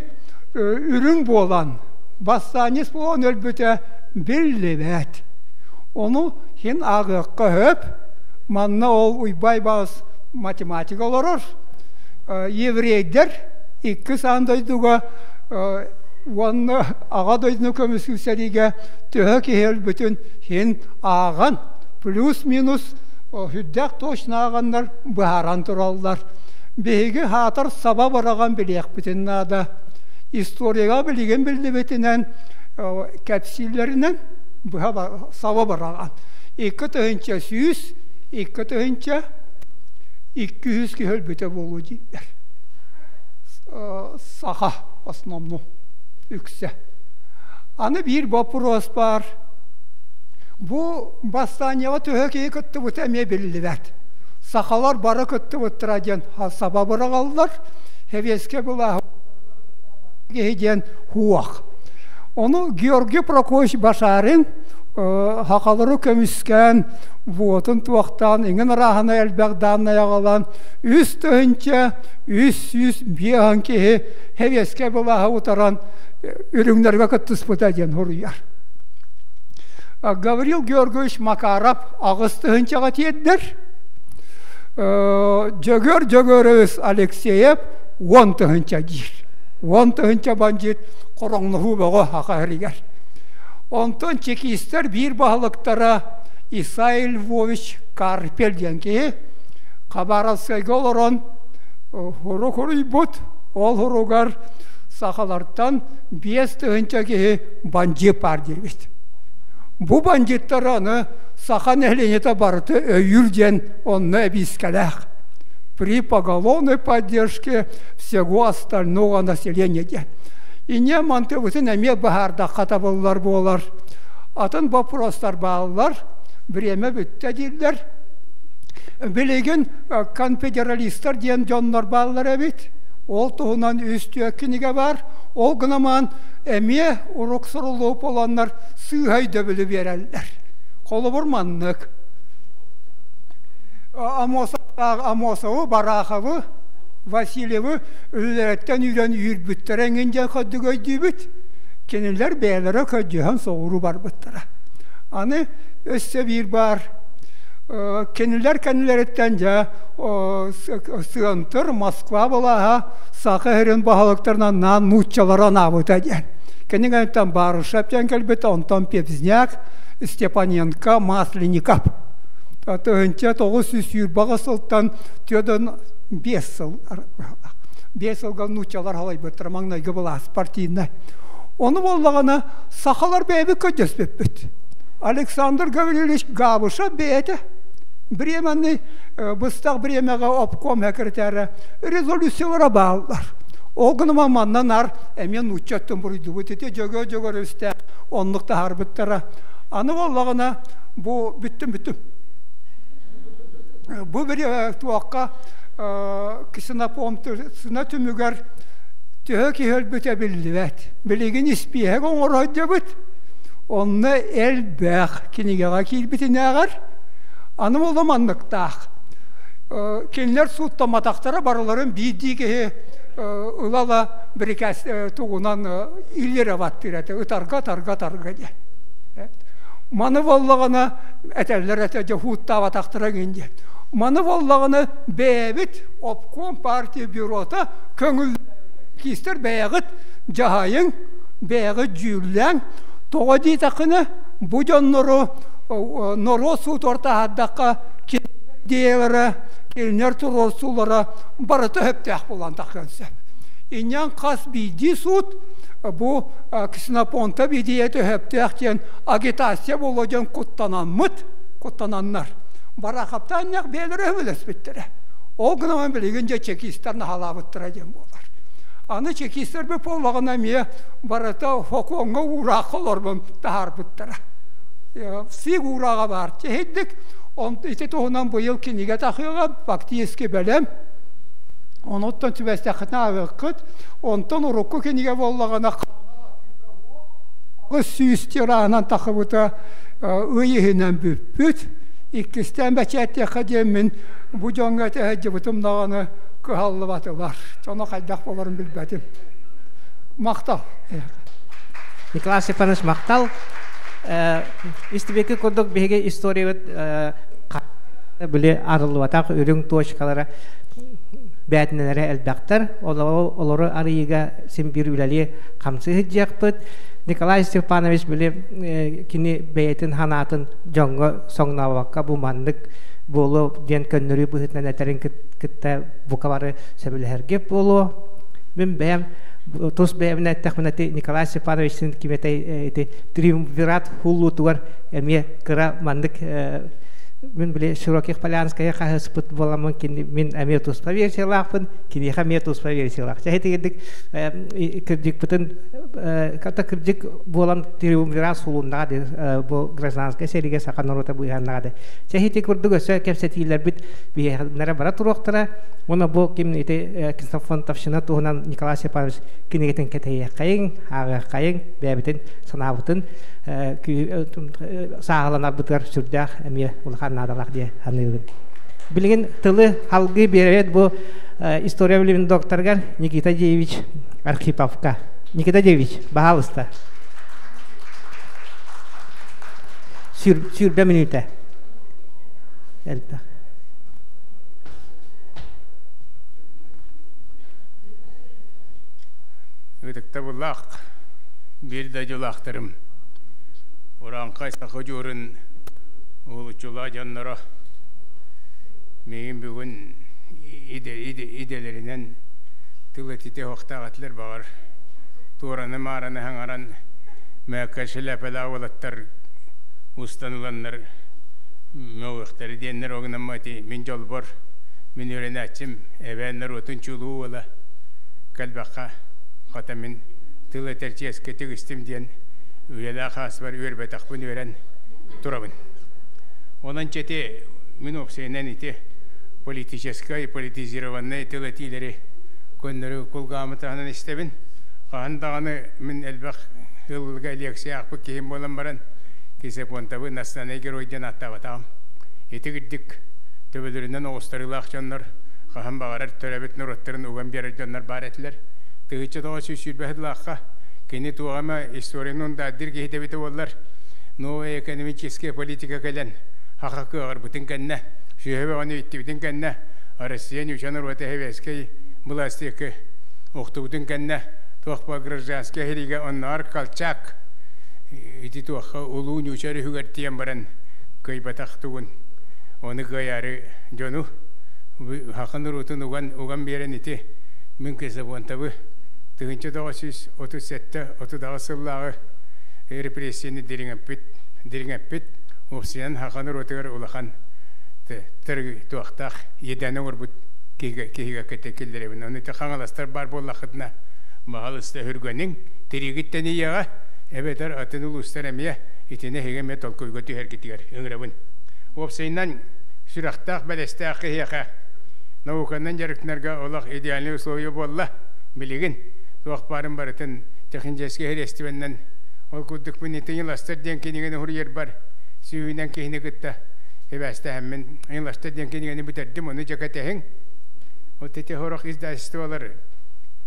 үрүҥ буолан, бастаанньыс буолан өлбүтэ биллибэт. Ону хин ааҕыахха сөп. Манна ол Уйбай Баас математика олорор. Еврейдэр иккис аан дойдуга уонна Аҕа дойдуну көмүскүүр сэриигэ төһө киһи өлбүтүн хин ааҕан плюс-минус сүрдээх точно ааҕаннар быһааран тураллар. Биһиги хаатар саба быраҕан билиэхпитин наада. Историяҕа билигин биллибитинэн кэпсииллэринэн быһа саба быраҕан 2100 2200 киһи өлбүтэ буолуо дииллэр. Саха основном үксэ. Аны биир боппуруос баар. Бу бастаанньаҕа төһө киһи кыттыбыта эмиэ биллибэт. Сахалар бары кыттыбыттара диэн саба быраҕаллар. Сэбиэскэй былааһы киһи диэн хуох. Ону Георгий Прокофьевич Башарин сахалары көмүскээн, буотун туохтаан, иҥин арааһына элбэх дааннай аҕалан, 3305 киһи сэбиэскэй былааһы утаран үрүҥнэргэ кыттыспыта диэн суруйар. Гаврил Георгиевич Макаров 8000-ҕа тиэрдэр. Дьөгүөр Дьөгүөрөбүс Алексеев 10 000 диир. 10 000 бандьыыт хороҥноһуу бөҕө саха сиригэр. Онтон чекистэр биир баһылыктара Исай Львович Карпель диэн киһи Хабаровскайга олорон хурук хуруйбут. Ол хуругар сахалартан 5000 киһи бандьыыт баар диэбит. Бу бандьыыттар аны саха нэһилиэнньэтэ барыта өйүүр диэн онно эбиискэлээх. При поголовной поддержке всего остального населения диэн. Иньэ мантыбытын эмиэ быһаардахха табыллар буолар. Атын боппуруостар бааллар, бириэмэ бүттэ дииллэр. Билигин конфедералистар диэн дьоннор бааллар эбит. Ол туһунан үс-түөрт кинигэ баар. Ол гынан эмиэ урук суруллубут буоланнар сыыһа өйдөбүлү биэрэллэр. Холобур маннык. Амосову, Бараховы, Васильевы үлэлэриттэн үүрэн үүрбүттэрэ эҥин диэн көрдүк өйдүүбүт. Кинилэр бэйэлэрэ көрдьүһэн соҕуруу барбыттара. Аны өссө биир баар кинилэр кэннилэриттэн дьэ Сыантыр, Москва былааһа Саха сирин баһылыктарынан наан нууччалары анаабыта диэн. Кини кэнниттэн Барышев диэн кэлбитэ, онтон Певзняк, Степаненко, Масленников. 1928 сылтан 45 сыл 5 сылга нууччалар халайбыттара маҥнайгы былаас партийнай. Ону буоллаҕына сахалар бэйэбит көрдөспүппүт. Александр Гаврильевич Габышев бэйэтэ Временный быстах бириэмэҕэ обком секретаря резолюциялара бааллар. Ол гынан манна нар эмиэ нуучча өттүн буруйдубут. Ити дьөгө дьөгөрүстээх оннук таһаарбыттара. Аны буоллаҕына бу бүттүм бүттүм. Бу бір туохха ксенофонтсына түмүгэр төһө киһи өлбүтэ биллибэт. Билигин испииһэк оҥоро сылдьабыт. Онно элбэх кинигэҕэ киирбитинээҕэр аны буолла манныктаах. Кинилэр сууттамматахтара барыларын биирдии киһи ыла-ыла бирикээс тугунан илиэрэ баттыыр этэ ытарга ытарга ытарга диэн. Маны буоллаҕына этэллэр этэ дьэ һууттаабатахтара гин диэн. Маны буоллаҕына бэйэбит обком партия бюрота көҥүл киистэр бэйэҕит дьаһайыҥ, бэйэҕит дьүүллээҥ. Тоҕо диэтэххинэ, бу дьоннору норуот суутугар таһаардахха идеялара, кинилэр туруорсуулара барыта сөптөөх буолан тахсыан сөп. Инньэн хас биирдии суут бу Ксенофонтов идеята сөптөөх диэн агитация буолуо диэн куттанаммыт, куттананнар. Барахаптаанньах бэйэлэрэ өбөлөспүттэрэ. Ол гынан билигин дьэ чекистэр наһалаабыттара диэн буолар. Аны чекистэрбит буоллаҕына эмиэ барыта сокуоҥҥа уураахха олорбун таһаарбыттара. Сиик уурааҕа баар. Чэһийдик ити туһунан быйыл кинигэ тахыаҕа фактически бэлэм. Онуттан түбэстэххитинэ ааҕыаххыт. Онтон урукку кинигэ буоллаҕына 800 тираһынан тахыбыта ый иһинэн бүппүт. Иккистээн бэчээттиэххэ диэммин бу дьоҥҥо этэ сылдьыбытым даҕаны кыһаллыбатылар. Дьоно хайдах буоларын билбэтим. Махтал.
Николай Степанович, махтал. Истибекки курдук биһиги историябыт били арыллыбатах үрүҥ точкалара бээтинэлэрэ элбэхтэр. Олору арыйыыга син биир үлэлии хамсыы сылдьыахпыт. Николай Степанович били кини бэйэтин санаатын дьоҥҥо соҥнообокко бу маннык буолуо диэн көннөрүү быһыытынан этэрин кытта бука бары сөбүлэһэргэ буолуо. Мин бэйэм тус бэйэбин эттэхпинэ ити Николай Степановичтын ким этэй ити триумвират хуллуутугар эмиэ кыра маннык мин били Широких Полянская хаһыспыт буоламмын кини мин эмиэ туспа версиялаахпын киниэхэ эмиэ туспа версиялаах чэ итигирдик кырдьыкпытын ката кырдьык буолан триумвират сулуннаҕа ди бу гражданскай сэриигэ саха норуота быыһаннаҕа ди чэ ити курдук өссө кэпсэтиилэрбит биһиэхэ бара туруохтара уонна бу ким ити Ксенофонтовщина туһунан Николай Степанович кинигэтин кэтэһиэххэйиҥ ааҕыаххайыҥ бэйэбитин санаабытын сааһыланарбытыгар сүрдээх эмиэ улахан наадалаах дии саныыбын. Билигин тылы салгыы биэрэбит бу история билимин докторыгар Никита Деевич Архиповка. Никита Деевич, баһаалыста. Сүүрбэ мүнүүтэ. Элбэх.
Ытыктабыллаах биир дойдулаахтарым, урааҥхай саха удьуорун уһулуччулаах дьонноро миигин бүгүн идэлэринэн тыл этитэ уохтаах этилэр баҕар туораны-маараны хаҥаран мээккэ шляпалаах уолаттар устан ыланнар мөҕүөхтэрэ диэннэр огнамма ити мин дьолбор мин үөрэнээччим эбээн норуотун чулуу уола кэлбэххэ хата мин тыл этэр чиэскэ тигистим диэн үйэлээх ааспар үөрбэтэхпин үөрэн турабын. Онон чэти мин уопсайынан ити политическай, политизированнай тыл этиилэри көннөрү кулгаамы таһынан истэбин. Хаһан даҕаны мин элбэх ыллыга лекция аахпыт киһим буолан баран Кисепонтабы национальный герой диэн ааттаабатаҕым. Ити кирдик төбөлөрүнэн оҕустарыылаах дьоннор хаһан баҕарар төрөөбүт норуоттарын уган биэрэр дьоннор баар этилэр. 1920 сыллаахха кини туох эмэ историяны ундаардыыр киһитэ эбитэ буоллар, новая экономическая политика кэлэн хаха кыаҕырбытын кэннэ, сүөһэ бөҕөнү иттибитин кэннэ, Россия ньуча норуота сэбиэскэй былаастыакы охтубутун кэннэ, туох ба гражданскай сэриигэ оннооҕор Колчак ити туохха улуу ньуча өрүһүгэр тиийэн баран кыайбатах тугун ону кыайаары дьону хаха норуотун уган уган биэрэн ити мин Ксенофонтовы 1937-38 сыллааҕы репрессияны дириҥэппит дириҥэппит уопсайынан хаха норуотугар улахан туохтаах иэдээн оҥорбут киһигэ кытта киллэрэбин. Ону ити хаҥаластар баар буоллаххытына баһалыста үргэниҥ, тириигиттэн ийэҕэ, эбэтэр атын улуустар эмиэ итини эһиги эмиэ толкуйга түһэргитигэр ыҥырабын. Уопсайынан сүрэхтээх, бэлэстээх киһиэхэ науканан дьарыктанарга олох идеальный условие буолла. Билигин туох баарын барытын техническэй средствэннэн ол курдук мин ити Ластер диэн кинигэни суруйарбар сүүһүнэн киһини кытта сибээстэһэммин Ластер диэн кинигэни бүтэрдим, ону дьэ кэтэһиҥ. Вот эти сорох издательстволар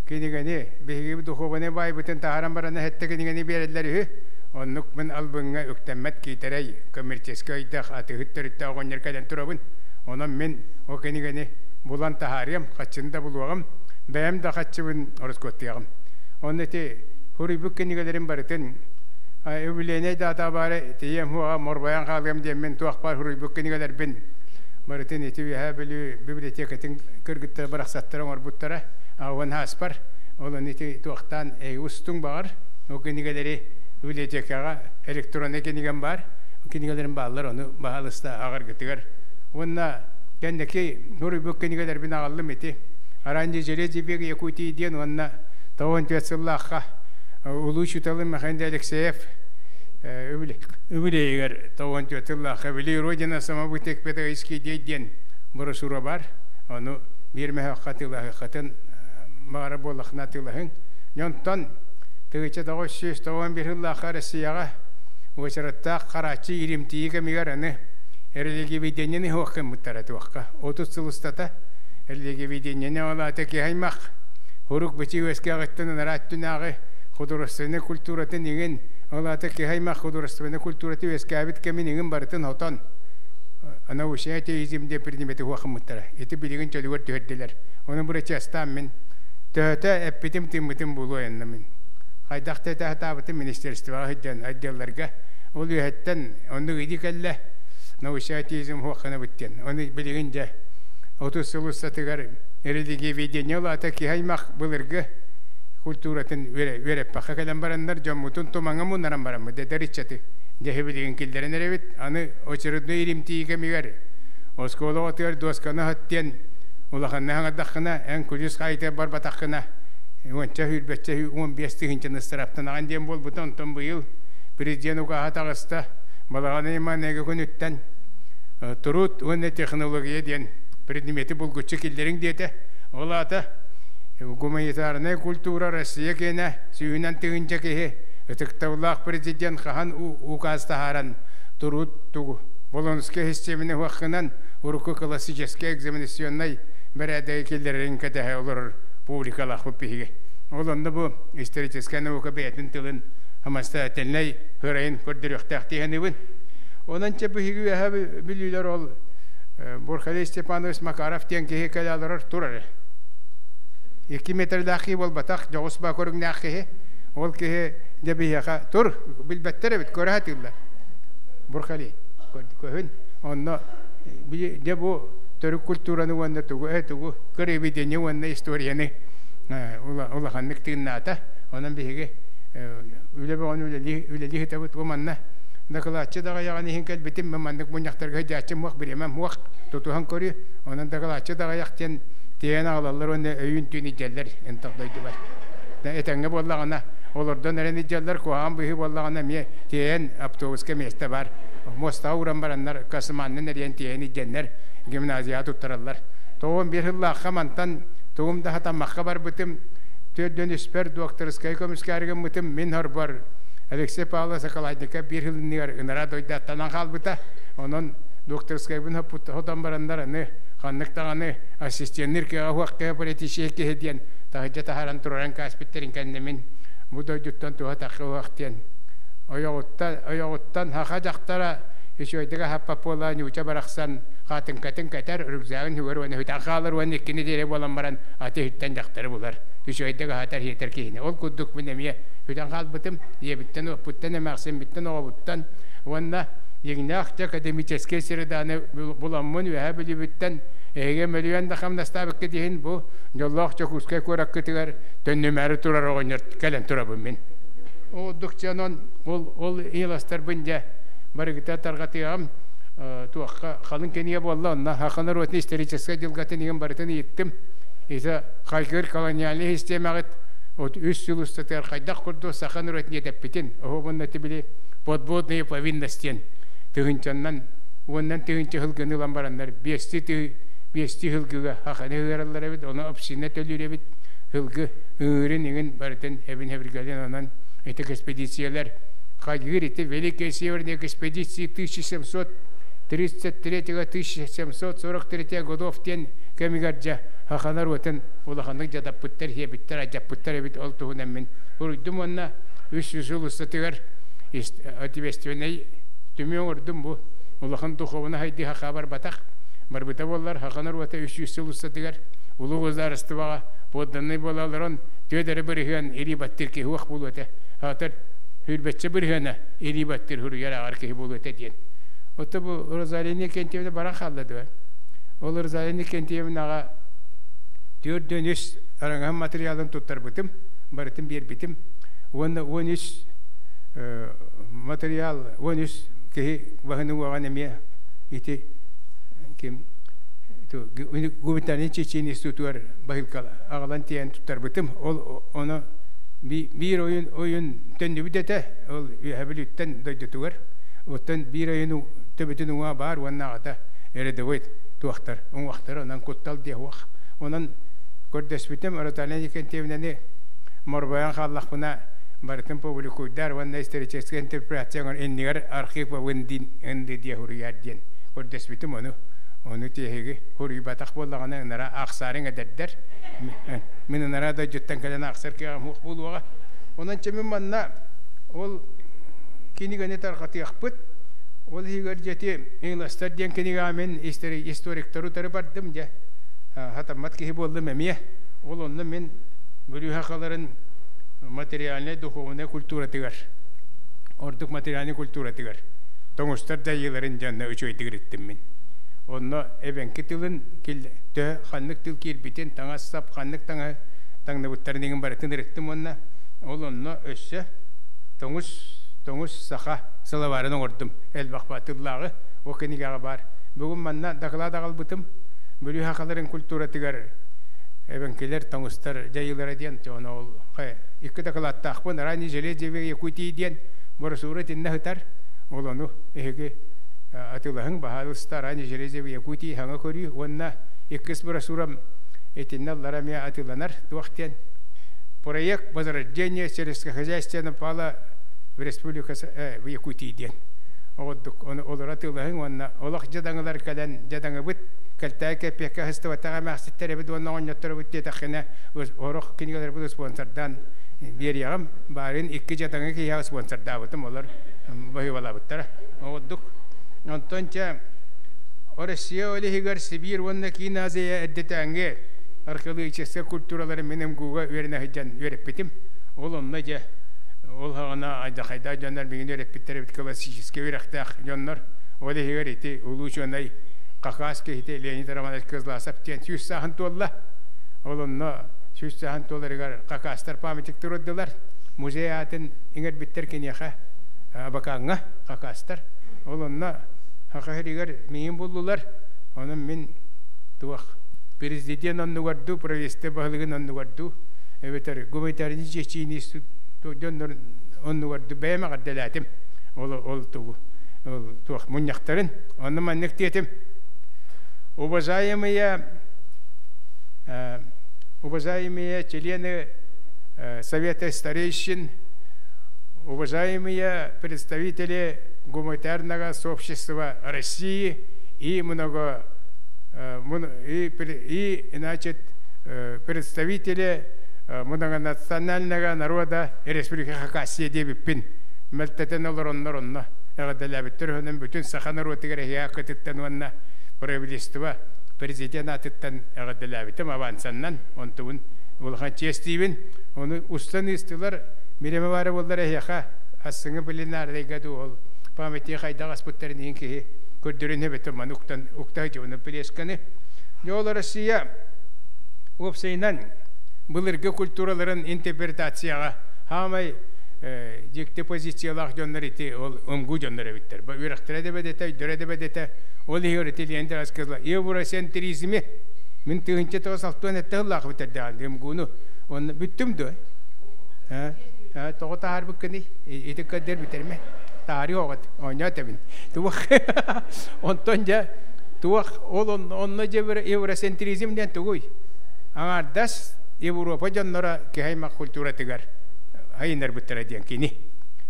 кинигэни биһиги духовный баайбытын таһааран баран эһэттэ кинигэни биэрэллэр үһү. Оннук мин албыҥҥа үктэммэт киитэрэй коммерческий өйдөөх атыыһыт төрүттээх оҕонньор кэлэн турабын. Онон мин ол кинигэни булан таһаарыам, хаччыны да булуоҕум, бэйэм да хаччыбын ороскуоттуоҕум. Онно ити суруйбут кинигэлэрим барытын үбүлүөйнэй даата баара тиийэм уоҕа морбойон хаалыам диэммин туох баар суруйбут кинигэлэрбин барытын ити Үөһээ Бүлүү библиотекатын кыргыттара барахсаттара оҥорбуттара уон ааспар ол ону ити туохтаан устуҥ баҕар ол кинигэлэри библиотекаҕа электроннай кинигэм баар кинигэлэрим бааллар ону баһаалыста аҕаргытыгар уонна кэнники суруйбут кинигэлэрбин аҕаллым ити Ранний железный век Якутии диэн уонна 94 сыллаахха улуу учууталым Михаил Алексеев үбүлүөйүгэр 94 сыллаахха Били Родина самобытных педагогический идей диэн брошюра бар. Ону биир мөһөххө атыылаһыаххытын баҕара буоллаххына атыылаһыҥ. Онтон 1991 сыллаахха Россияҕа уочараттаах харааччы иримтийии кэмигэр аны религиоведениени суох гыммыттара туохха. 30 сыл устата религиоведениени ол аата киһи аймах урук бичик үөскээҕиттэн ынараа өттүнээҕи художественнай культуратын иҥин Ол аата киһи аймах художественнай культурата үөскээбит кэмин иҥин барытын хотон научнай атеизм диэн предмети хуахыммыттара. Ити билигин чөлүгэр түһэрдилэр. Ону бырачыастаан мин төһөтө эппитим тыыммытым буолуо эннэ мин. Хайдах да этэ сатаабытым министерствоҕа сылдьан отделларга ол үөһэттэн оннук иди кэллэ научнай атеизм хуахханабыт диэн. Ону билигин дьэ 30 сыл устатыгар религиоведение ол аата киһи аймах былыргы культуратын үөрэппэххэ кэлэн бараннар дьоммутун тумаҥа муннаран бараммыт эдэр ыччаты дьэһи билигин киллэрэн эрэбит аны очередной иримтии кэмигэр оскуола оҕотугар дуосканы аһат диэн улаханна хаҥардаххына эн күлүс хаайытыгар барбатаххына уонча сүүрбэччэ 15 тыһыынчаны ыстараптанаҕын диэн буолбута. Онтон быйыл президент укааһа таҕыста, балаҕан ыйын маҥнайгы күнүттэн труд уонна технология диэн предмети булгуччу киллэриҥ диэтэ. Ол аата гуманитарная культура Россия киэнэ сүүһүнэн тыһыынча киһи ытыктабыллаах президент хаһан указ таһааран труд тугу Болонскай системаны уһаххынан урукку классическай экзаменационнай бэрээдэги киллэрэрин кэтэһэ олорор публикалаахпыт биһиги. Ол онно бу историческая наука бэйэтин тылын самостоятельнай һырайын көрдөрүөхтээх дии Онон чэ биһиги үөһэ бүлүүлэр ол Бурхалей Степанович Макаров диэн киһи кэлэ олорор турар. 2 метрлээх киһи буолбатах, дьоҕус баа көрүҥнээх киһи. Ол киһи дьэ биһиэхэ тур, билбэттэр эбит, көрө сатыыллар. Бурхалей, көһүн. Онно дьэ бу төрүт культураны уонна тугу тугу краеведение уонна историяны улаханнык тыыннаата. Онон биһиги үлэ бөҕөнү үлэлии сытабыт. Бу манна дакылаатчы даҕайаҕын иһин кэлбитим, маннык мунньахтарга сылдьааччым муох, бириэмэм муох, тутуһан көрүү. Онон дакылаатчы даҕайах диэн тиэйэн аҕалаллар уонна өйүүн түүн илдьэллэр ынтах дойдубар. Этэҥҥэ буоллаҕына, олордон эрэн илдьэллэр, куһаҕан быһыы буоллаҕына эмиэ тиэйэн автобуска миэстэ бар. Муостаҕа ууран бараннар, касымааннан эрийэн тиэйэн илдьэннэр гимназияҕа туттараллар. 91 сыллаахха мантан тугум да хатаммакка барбытым, төрдөн үспэр докторскай көмүскээри гыммытым, мин хорбор Алексей Павлович Соколайдика биир сыл иннигэр ынара дойдаттанан хаалбыта. Онон докторскайбын хотон бараннар аны ханнык даҕаны ассистенныр кыаҕа уох кыа политический киһи диэн таһырдьа таһааран тураран кааспиттерин кэннэ мин бу дойдуттан туһа тахха уох диэн ойоҕуттан саха дьахтара үчүгэйдик аһаппат буола ньууча барахсан хаатыҥкатын кэтэр, рюкзагын үгэр уонна үтэн хаалар уонна иккини диэри буолан баран аты иһиттэн дьахтары булар, үчүгэйдик аһатар хиэтэр киһини. Ол курдук мин эмиэ үтэн хаалбытым, ийэбиттэн, уоппуттан, эмээхсиммиттэн, оҕобуттан уонна дьиҥнээх дьэ академическэй средааны буламмын үөһээ Бүлүүбүттэн эһиги мөлүйүөн да хамнастаабыккыт иһин бу дьоллоох Дьокуускай куораккытыгар төннүмээри турар оҕонньор кэлэн турабын мин. Ол онон ол ол ыйыластарбын дьэ барыгыта тарҕатыаҕым. Туохха халыҥ кинигэ буолла, онно саха норуотун историческай дьылҕатын иһин барытын ыйыттым. Ити хайгыр колониальнай систиэмэҕит от үс сыл устатыгар хайдах курдук саха норуотун иэдэппитин, оһуобунна били подводные повинность диэн тыһыынчаннан уоннан тыһыынча сылгыны ылан бараннар биэсти сылгыга хаханы ыараллар эбит, ону община төлүүр эбит, сылгы ыҥыырын иҥин барытын эбин хэбиргэлин. Онон ити экспедициялар хайгыр ити Великая Северная экспедиция 1733-1743 годов диэн кэмигэр дьэ саха норуотун улаханнык дьадаппыттар, хиэбиттэр, адьаппыттар эбит. Ол туһунан мин уруйдум уонна 300 жыл устатыгар ответственный түмү оҥордум. Бу улахан духовно хайдыы хаха барбатах, барбыта буоллар саха норуота 300 сыл устатыгар улуу государствоҕа подданный буолалларын түөдэри бырыһыан илии баттыр киһи уох буолуо этэ, аатар хүрбэччэ бырыһыана илии баттыр хуруйар аҕар киһи буолуо этэ диэн. Отто бу Розалия Никентьевна баран хаалла дуо? Ол Розалия Никентьевнаҕа 43 араҥаһын материалын туттарбытым, барытын биэрбитим. Уонна 13 материал, 13 киһи баһын уоҕан эмиэ ити ким гуманитарный Чечен институтугар баһылка аҕалан тиийэн туттарбытым. Ол ону биир ойун ойун төннүбүт этэ, ол үөһэ Бүлүүттэн дойдутугар. Оттон биир ойун төбөтүн уҥа баар уонна аҕата рядовой туохтар уҥуохтар, онон куттал диэ уох. Онон көрдөспүтүм Розалия Никентьевнаны морбойон хааллахпына барытын публикуйдар уонна историческай интерпретация иннигэр архив ындин ынды диэ хуруйар диэн көрдөспүтүм. Ону тиэһиги хуруйбатах буоллаҕына ынара ахсаарыҥ эдэрдэр, мин ынара дойдуттан кэлэн ахсар кыаҕым хуох буолуоҕа. Онон чэмин манна ол Кинигэни тарҕатыахпыт. Ол иһигэр дьэти Иҥластар диэн кинигэҕэ мин историктары утары бардым дьэ. Хатаммат киһи буоллум эмиэ. Ол онно мин Бүлүү сахаларын материальнай духовнай культуратыгар, ордук материальнай культуратыгар тоҥустар дьайыыларын дьонно үчүгэйдик ириттим мин. Онно эбэҥки тылын төһө ханнык тыл киирбитин, таҥас-сап ханнык таҥаһы таҥныбыттарын иҥин барытын ырыттым уонна ол онно өссө тоҥус тоҥус саха сылабаарын оҥордум элбэх тыллааҕы ол кинигэҕэ баар. Бүгүн манна доклад аҕалбытым Бүлүү сахаларын культуратыгар эбэҥкилэр тоҥустар дьайыылара диэн ону ол икки докладтаахпын ранний железевые Якутии диэн брошюра итиннэ сытар ол ону эһиги атыылаһыҥ баһаалыста ранний железевые Якутии саҥа көрүү уонна иккис брошюрам итиннэ аллара эмиэ атыыланар туох диэн проект возрождения сельскохозяйственного пала в республика в Якутии диэн оҕордук ону олоро атыылаһыҥ уонна олох дьадаҥылар кэлэн дьадаҥыбыт кэлтээй кэппиэккэ ыһыстыбатах эмээхситтэр эбит уонна оҕонньотторобут диэтэххинэ орох кинигэлэрбит спонсордаан биэриэҕим баарын икки дьадаҥы киһиэхэ спонсордаабытым олор баһыыбалаабыттара оҕордук онтон чэ Россия ол иһигэр Сибиир уонна Киин Азия эрдэтээҥҥи археологическай культуралары мин МГУ-га үөрэнэ сылдьан үөрэппитим. Ол онно дьэ ол саҕана алдьархайдаах дьоннор миигин үөрэппиттэр эбит классическай үөрэхтээх дьоннор. Ол иһигэр ити улуу учуонай Хакас киһитэ Леонид Романович Кызласов диэн 100 сааһын туолла. Ол онно 100 сааһын туоларыгар Хакастар памятник туруордулар. Музей аатын иҥэрбиттэр киниэхэ Абакаҥҥа Хакастар. Ол онно Саха сиригэр миигин буллулар. Онон мин туох президент оннугар дуу, правительство баһылыгын оннугар дуу, эбэтэр гуманитарный чечени дьоннорун оннугар дуу бэйэм эҕэрдэлээтим. Ол ол тугу ол туох мунньахтарын. Онно маннык диэтим. Уважаемые уважаемые члены Совета старейшин, уважаемые представители гуманитарного сообщества России и много и, значит, представители многонационального народа Республика Хакасия диэбиппин мэлтэтэн олороннор онно эҕэрдэлээбиттэр үһүнэн бүтүн саха норуотугар эһиэхэ кытыттан уонна правительство президент аатыттан эҕэрдэлээбитим авансаннан онтубун улахан чиэстиибин ону устан ыыстылар бириэмэ баара буоллар эһиэхэ ассыҥы пленарнайга дуу ол памятник хайдах аспыттарын иһин киһи көрдөрөн эбэтэ маны уктан укта дьыбыны плесканы ол Россия уопсайынан былыргы культураларын интерпретацияҕа хаамай дьикти позициялаах дьоннор ити ол ымгу дьоннор эбиттэр. Үөрэхтэрэ да бэдэтэ, өйдөрө да бэдэтэ, ол иһигэр ити Леонид рассказала евроцентризми мин тыһыынча тоҕус алтыан этте сыллаах бүтэрдэҕин ымгуну онно бүттүм дуо тоҕо таһаарбыккыный ити кадер бүтэрмэ таһаарыы оҕот оонньоо тэбин туох онтон дьэ туох ол онно дьэ евроцентризм диэн тугуй аҥаардас Европа дьонноро киһи аймах культуратыгар айыннарбыттара диэн кини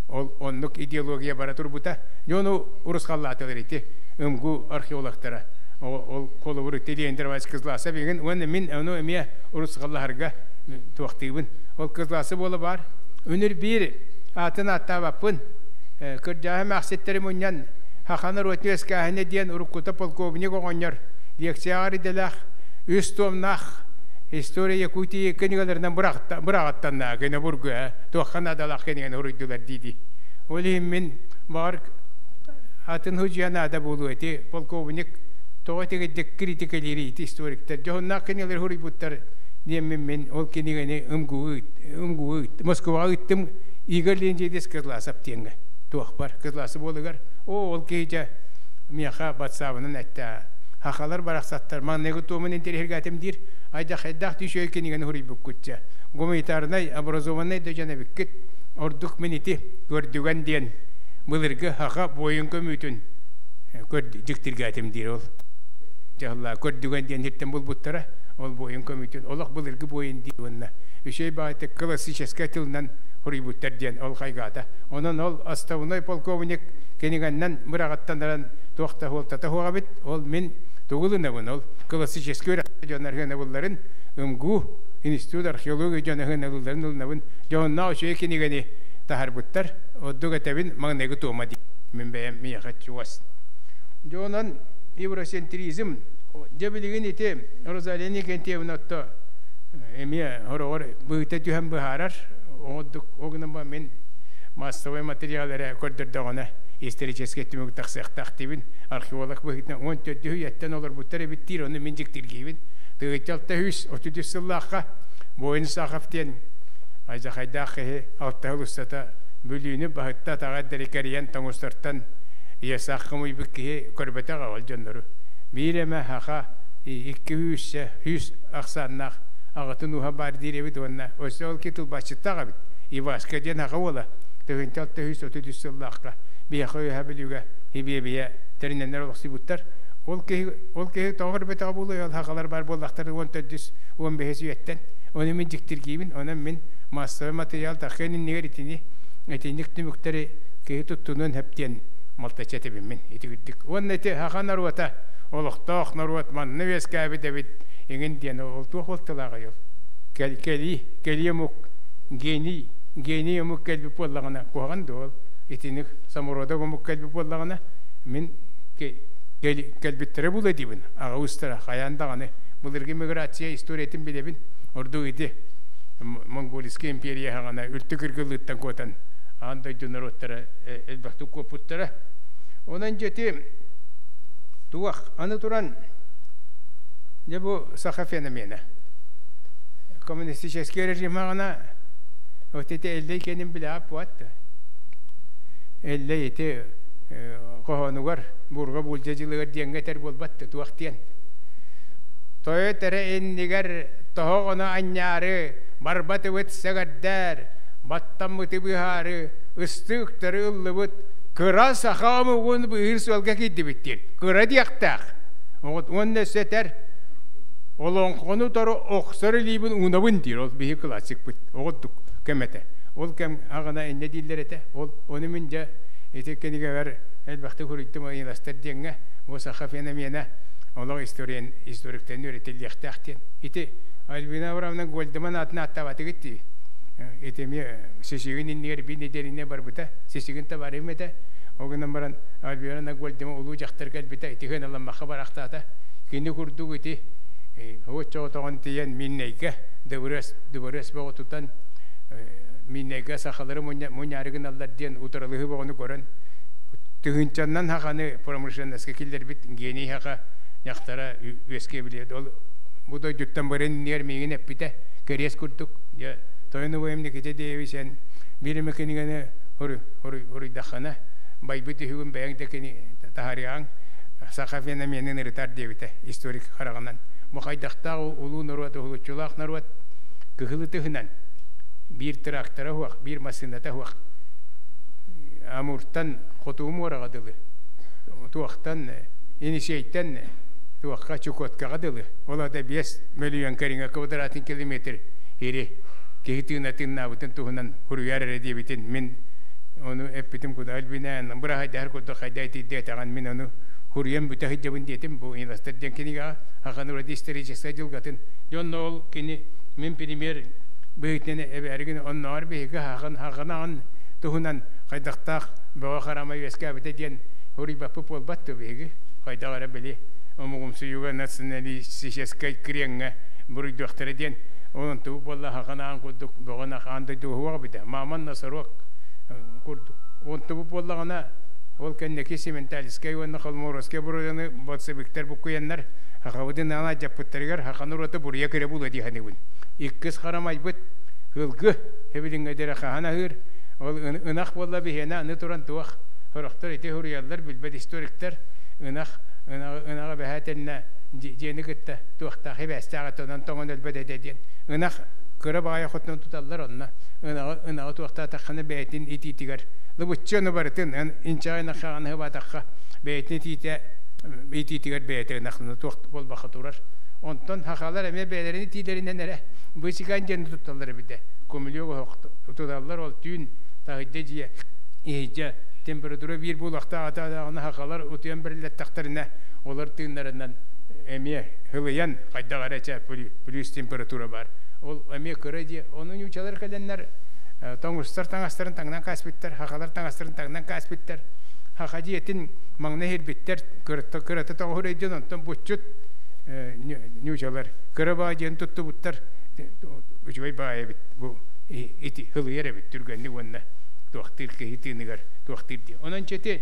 ол оннук идеология бара турбута дьону урусхаллаатылар ити ымгу археологтара ол холобур ити Леонид Иванович Кызласов игин уонна мин ону эмиэ урусхаллаһарга туохтыыбын ол Кызласы буола баар үнүр биир аатын ааттаабаппын кырдьааһы эмээхситтэри мунньан Хаха норуотун үөскээһинэ диэн уруккута полковник оҕонньор лекцияҕа идэлээх үс туомнаах история Якутии кинигэлэринэн быраҕаттанна гына бургу туохха наадалаах кинигэни суруйдулар дии Ол иһин мин баҕар атын худьуйа наада буолуо ити полковник тоҕо итигирдик критикэлиир ити историктар дьоһуннаах кинигэлэри суруйбуттар диэммин мин ол кинигэни ымгуу ымгуу Москваҕа ыыттым Игорь Леонидович Кызласов диэҥҥэ туох бар Кызласы буолугар о ол киһи дьэ миэхэ батсаабынан эттэ хахалар барахсаттар маҥнайгы туомун интэриэһиргээтим диир айдахайдаах түшөй кинигэни суруйбуккут дьэ гуманитарнай образованный да дьон эбиккит ордук мин ити көрдүгэн диэн былыргы хаха буойун көмүүтүн дьиктиргээтим диир ол дьаһаллаа көрдүгэн диэн сиртэн булбуттара ол буойун көмүүтүн олох былыргы буойун диир уонна үчүгэй баҕайытык классическай тылынан суруйбуттар диэн ол хайгаата онон ол отставной полковник кинигэннэн быраҕаттанаран туох да суолтата суох эбит ол мин тугу ылынабын ол классическай үөрэх дьон арыанабылларын МГУ институт археологии дьон аһыанабылларын ылынабын дьоһуннаах үчүгэй кинигэни таһарбыттар. Ордук этэбин маҥнайгы туома дии. Мин бэйэм миэхэ чугас. Дьэ онон евроцентризм дьэ билигин ити Розалия Никентьевна отто эмиэ хороҕор быһыта түһэн быһаарар. Оҕордук ол гынан баран мин массовай материал эрэ көрдөрдөҕүнэ историческай түмүк тахсыахтаах диибин. Археолог быһыытынан 14 үйэттэн олорбуттар эбит диир, ону мин дьиктиргиибин. 1633 сыллаахха Воин Сахов диэн айдьахайдаах киһи алта сыл устата Бүлүүнү баһытта атаҕа эрдэри кэрийэн тоҥустартан Иесах хомуйбут киһи көрбөтөх ол дьоннору. Биир эмэ хаха икки сүүсчэ сүүс ахсааннаах аҕатын ууһа баар диир эбит уонна өссө ол ки тылбаасчыттаах эбит. Ивашка диэн аҕа уола 1633 сыллаахха биһиэхэ Үөһээ Бүлүүгэ Хибиэбийэ тэринэннэр олохсуйбуттар. Ол киһи ол киһи тоҕо көрбөтөҕө буолуой ол хахалар баар буоллахтар 14 15 үйэттэн. Ону мин дьиктиргиибин, онон мин массовай материал таххыан иннигэр итини итинник түмүктэри киһи туттунуон сөп диэн малтачча этэбин мин итигирдик. Уонна ити хаха норуота олохтоох норуот манна үөскээбит эбит иҥин диэн ол туох уолталааҕый ол? Кэлии, кэлии омук гений, гений омук кэлбит буоллаҕына куһаҕан дуо ол? Итинник самородок омук кэлбит буоллаҕына мин кэлбиттэрэ буолуо диибин. Аҕа уустара хайаан даҕаны былыргы миграция историятын билэбин. Ордук ити Монгольскай империя хаҕана үлтү кыргыллыыттан куотан аан дойду норуоттара элбэхтик куоппуттара. Онон дьэти туох аны туран дьэ бу саха феномена. Коммунистический режим аҕана вот ити Эллэй кэнин билээп буатта. Эллэй ити хоһоонугар бурга булдьа дьылыгар диэҥҥэ этэр буолбатты туох диэн. Тойот эрэ иннигэр тоһоҕону анньаары барбатыбыт сэгэрдээр, баттаммыты быһаары ыстыыктары ыллыбыт, кыра саха омугун быыһыыр суолга киирдибит диэн. Кыра диэхтээх. Уонна өссө этэр, олоҥхону тору охсор илиибин уунабын диир. Ол биһи классикпыт. Оҕурдук кэм этэ. Ол кэм аҕана иннэ дииллэр этэ. Ол ону мин дьэ ити кинигэбэр элбэхтик суруйдум ыйыластар диэҥҥэ бу саха феномена олох историан историктан үөрэтиллиэхтээх диэн. Ити Альбина Абрамовна Гольдеман аатын ааттаабатыгыт дии. Ити эмиэ сисигин иннигэр биир нэдиэлэнэ барбыта. Сисигин табаарым этэ. Ол гынан баран Альбина Гольдема улуу дьахтар кэлбитэ. Ити ыламмакка барахтаата. Кини курдук ити оччоҕотоҕун тиийэн Миннэйгэ дыбырыас дыбырыас бөҕө тутан Миннэйгэ сахалары мунньаары гыналлар диэн утарылыһыы бөҕөнү көрөн тыһыынчаннан хаханы промышленноска киллэрбит гений хаха дьахтара үөскэ билиэт ол бу дойдуттан баран иннигэр миигин эппитэ кэриэс курдук дьэ тойон убайым Никита Деевич эн биир эмэ кинигэни уруйдаххына байбыт үһүгүн бэйэҥ да кини таһаарыаҕыҥ саха феноменин ырытар диэбитэ историк хараҕынан бу хайдахтаах улуу норуот уһулуччулаах норуот кыһыл ытыһынан биир трактора суох биир массыыната суох Амуртан Хотугу муораҕа дылы туохтан Енисейтэн туохха Чукоткаҕа дылы ол ата 5 мөлүйүөн кэриҥэ квадратын километр ири киһи тыына тыыннаабытын туһунан суруйар эрэ диэбитин мин ону эппитим куда Альбина быраһайдаһар курдук хайда итийдэ этэҕин мин ону хуруйан бүтэ сылдьабын диэтим бу Инастар диэн кинигэҕэ хахан вроде историческай дьылгатын дьонно ол кини мин премьер быһыытынан эбээригин оннооҕор биһиги хахан хаҕанаҕын туһунан хайдахтаах бөҕө харама үөскээбитэ диэн суруйбаппыт буолбат дуо биһиги хайдах эрэ били омугумсуйууга националистическай кириэҥҥэ буруйдуохтара диэн онон тугу буолла хаханаан курдук бөҕө аан дойдуга суох эбитэ маман носорог курдук онтубут буоллаҕына ол кэнники сементальскай уонна холморовскай буруйаны большевиктар буккуйаннар хахабытын аана дьаппыттарыгар хахан уруота буруйа кыра буолуо дии саныыбын иккис харамайбыт ылгы хэбилиҥҥэ дэрэ хаһан аһыыр ол ынах буолла биһиэнэ аны туран туох сорохтор ити суруйаллар билбэт историктар ынах ынаҕы бэһээтэннэ дьиэни кытта туохтаах хибээстээх этэ онон тоҥон өлбөт этэ диэн ынах кыра баҕайы хотунан туталлар онно ынаҕы ынаҕы туохтаатаххына бэйэтин итиитигэр лыбыччы ону барытын инчэҕэй ынаххаҕаны хыбаатахха бэйэтин итиитэ итиитигэр бэйэтэ ынахлана туох буолбакка турар онтон хахалар эмиэ бэйэлэрин итиилэринэн эрэ бычыкан диэн тутталлар эбитэ көмүлүөк оһох туталлар ол түүн таһырдьа дьиэ иһирдьэ температура биир буолуохтаах атаадаҕына хахалар утуйан бэриллэттэхтэринэ олор тыыннарынан эмиэ һылыйан хайдах эрэ чэ плюс температура бар ол эмиэ кыра дьиэ ону ньуучалар кэлэннэр Тоҥустар таҥастарын таҥнан кааспыттар, хахалар таҥастарын таҥнан кааспыттар. Хаха дьиэтин маҥнай иһирбиттэр, кырата тоҕуһур өйдөн, онтон буччут ньуучалар кыра баа диэн туттубуттар. Үчүгэй баай эбит бу ити ылыйар эбит түргэнник уонна туохтыыр киһи тыыныгар туохтыыр диye. Онон чэти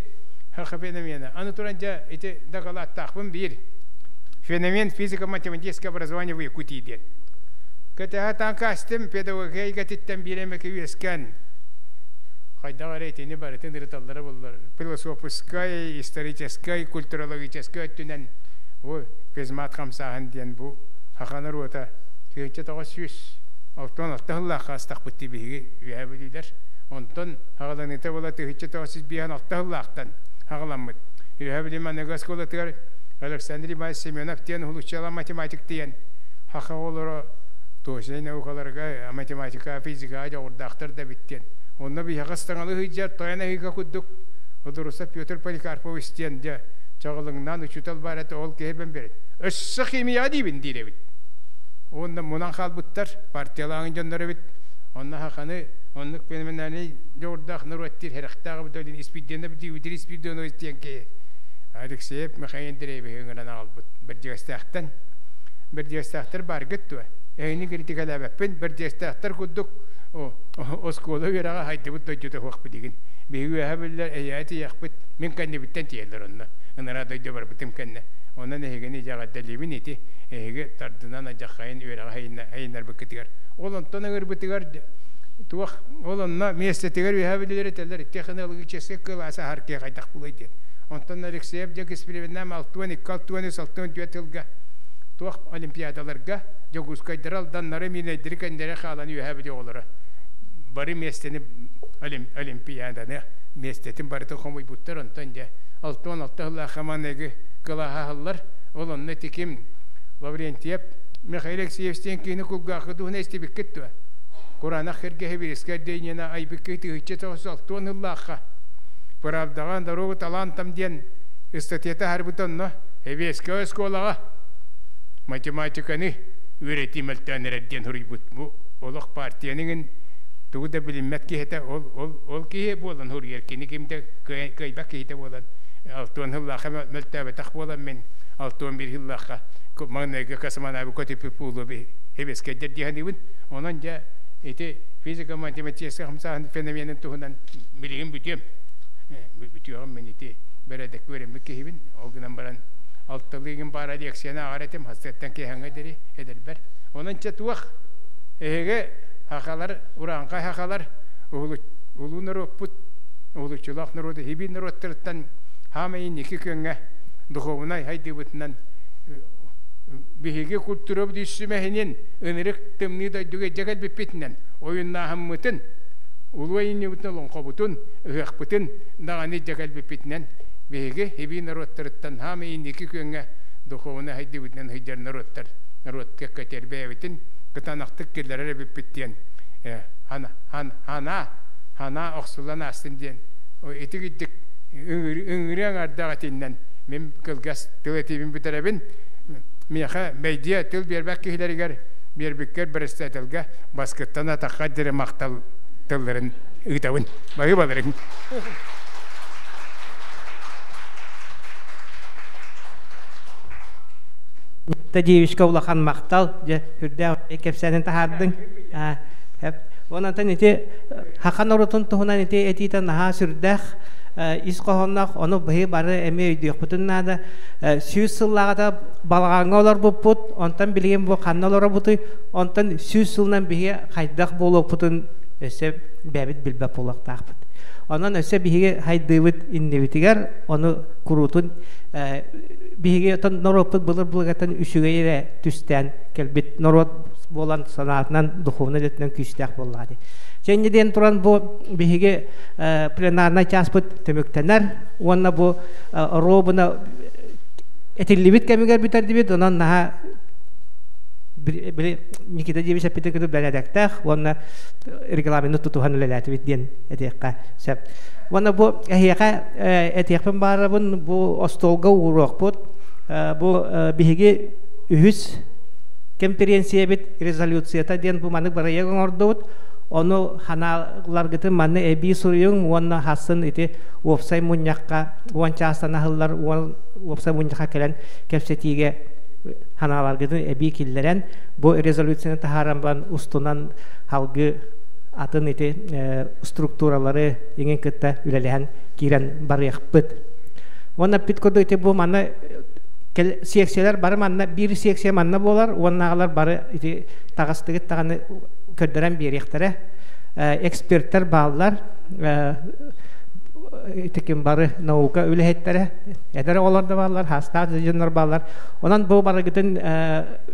хаха феномена. Аны туран дьэ ити дакылааттаахпын биир. Феномен физико-математическое образование в Якутии диэн. Кэтэһэ таҥкаастым педагогика эйгэтиттэн биир эмэки үөскээн хайдах эрэ итини барытын ырыталлара буллар. Философскай, историческай, культурологическай өттүнэн бу физмат хамсааһын диэн бу саха норуота 1966 сыллаахха астахпыт дии биһиги үөһэ бүлүүлэр. Онтон хаҕаланыыта буола 1956 сыллаахтан хаҕаламмыт. Үөһэ Бүлүү аныгы оскуолатыгар Александр Иванович Семенов диэн уһулуччулаах математик диэн саха оҕолоро точнай наукаларга, математика, физикаҕа дьоҕурдаахтар да эбит диэн. Онно биһиэхэ ыстаҥалыы сылдьар тойон аһыыга курдук Одурусов Петр Поликарпович диэн дьэ чаҕылыҥнаан учуутал баар этэ, ол киһи бэн берет. Өссө химия диибин диир эбит. Уонна мунан хаалбыттар, партиялааҥын дьоннор эбит. Онно хаханы оннук феноменальный дьоҕурдаах норуот диир хэрэхтээх эбит диэн Испирдиэнэ Дмитрий Спиридонович диэн киһи Алексеев Михаил Андреевиһы ыҥыран аҕалбыт Бэрдьигэстээхтэн. Бэрдьигэстээхтэр бааргыт дуо? Эһини критикалээбэппин. Бэрдьигэстээхтэр курдук оскуола үөрэҕэ хайдыбыт дойдута суох билигин. Биһиги үөһэ биллэр эйээ тиийэхпит. Мин кэннибиттэн тиийэллэр онно. Ынараа дойду барбытым кэннэ. Онон эһигини дьаҕаддалиибин ити. Эһиги тардынан адьаххайын үөрэҕэ хайыннарбыккытыгар. Ол онтон ыҥырбытыгар туох ол онно миэстэтигэр үөһэ билилэр этэллэр технологическай кылаас аһар киһи хайдах булай диэн. Онтон Алексеев дьэ экспериментнээн 62, 63, 64 тылга туох олимпиадаларга Дьокуускайдары, Алданнары, Миинэйдэри кэннэрэ хаалан үөһэ били оҕолоро бары миэстэни олимпиаданы миэстэтин барытын хомуйбуттар. Онтон дьэ 66 сыллаах манныгы кылааһа аһыллар. Ол онно тиким Лаврентьев Михаил Алексеевич диэн киһини кулгаахы туһуна истибиккит дуо? Кураанах кэргэһи бириискэ Денина айбыккы 1960 ыллаахха Правдаҕа дорогу талантам диэн ыстатыйата аһарбыт онно Эбиэскэ оскуолаҕа математиканы үөрэтии мөлтөөн эрэр диэн суруйбут. Бу олох партияныгын тугу да билиммэт киһитэ ол ол ол киһи буолан суруйар кини ким да кыайбат киһитэ буолан алтыан сыллаахха мөлтөөбөтөх буолан мин 61 сыллаахха маҥнайгы космонавы көтүппүт буолуо эбиэскэйдэр дии саныыбын. Онон дьэ ити физико-математическай хамсааһын феноменин туһунан билигин бүтүөм. Бүтүөҕүм мин ити бэрэдэккэ үөрэммит киһибин. Ол гынан баран алталыыгын баара лекцияны ааҕар этим хастыаттан киэһэҥҥэ диэри эдэрбэр. Онон чэ туох эһиги хахалар, урааҥхай хахалар улуу норуоппут, уһулуччулаах норуоту хибин норуоттарыттан хаамай инники күөҥҥэ духуобунай хайдыыбытынан биһиги культурабыт үссүмэһинин ынырык тымныы дойдуга дьэ кэлбиппитинэн ойуннааһыммытын улуу айымньыбытын олоҥхобутун ыһыахпытын даҕаны дьэ кэлбиппитинэн биһиги хибии норуоттарыттан хаамай инники күөҥҥэ духуобунай хайдыыбытынан сылдьар норуоттар норуотка көтөр бэйэбитин кытаанахтык киллэрэр эбиппит диэн ханаа ханаа охсуллан аастын диэн ити кирдик ыҥырыы аҥаардаах этиннэн мин кылгас тыл этиибин бүтэрэбин миэхэ бэйдиэ тыл биэрбэт киһилэригэр биэрбиккэр председательгэ баскыттан атахха диэри махтал тылларын ыытабын баһыыбаларыҥ
Тадеевичка улахан махтал дьэ үрдээх кэпсээнин таһаардыҥ Онон ити хаха норуотун туһунан ити этиитэ наһаа сүрдээх ис хоһоонноох, ону быһыы бары эмиэ өйдүөхпүтүн наада. 100 сыллааҕыта балаҕаҥҥа олорбуппут, онтон билигин бу ханна олоробутуй, онтон 100 сылынан биһиги хайдах буолуохпутун өссө бэйэбит билбэт буолуохтаахпыт. Онон өссө биһиги хайдыыбыт иннибитигэр, ону куруутун биһиги отон норуоппут былыр-былыргаттан үчүгэй эрэ түстээн кэлбит норуот буолан санаатынан духовнай өттүнэн күүстээх буоллаҕа дии. Чэнньэ диэн туран бу биһиги пленарнай чааспыт түмүктэнэр уонна бу оруобуна этиллибит кэмигэр бүтэрдибит, онон наһаа били Никита Дьиэбис эппитин кытта бэрээдэктээх уонна регламены тутуһан үлэлээтибит диэн этиэххэ сөп. Уонна бу эһиэхэ этиэхпин баарабын бу остуолга ууруохпут. Бу биһиги үһүс кэмпириэнсийэбит резолюцията диэн бу маннык бырайыак оҥордубут. Ону ханааларгытын манна эбии суруйуҥ уонна хассын ити уопсай мунньахха 10 чаастан аһыллар уопсай мунньахха кэлэн кэпсэтиигэ ханааларгытын эбии киллэрэн бу резолюцияны таһааран баран устунан халгы атын ити структуралары иҥин кытта үлэлэһэн киирэн барыахпыт. Уонна пит курдук ити бу манна секциялар бары манна биир секция манна буолар уоннааҕылар бары ити таҕыстыгыт даҕаны көрдөрөн биэриэхтэрэ. Эксперттэр бааллар. Ити ким бары наука үлэһиттэрэ, эдэр оҕолор да бааллар, хаастаах дьоннор бааллар. Онон бу барыгытын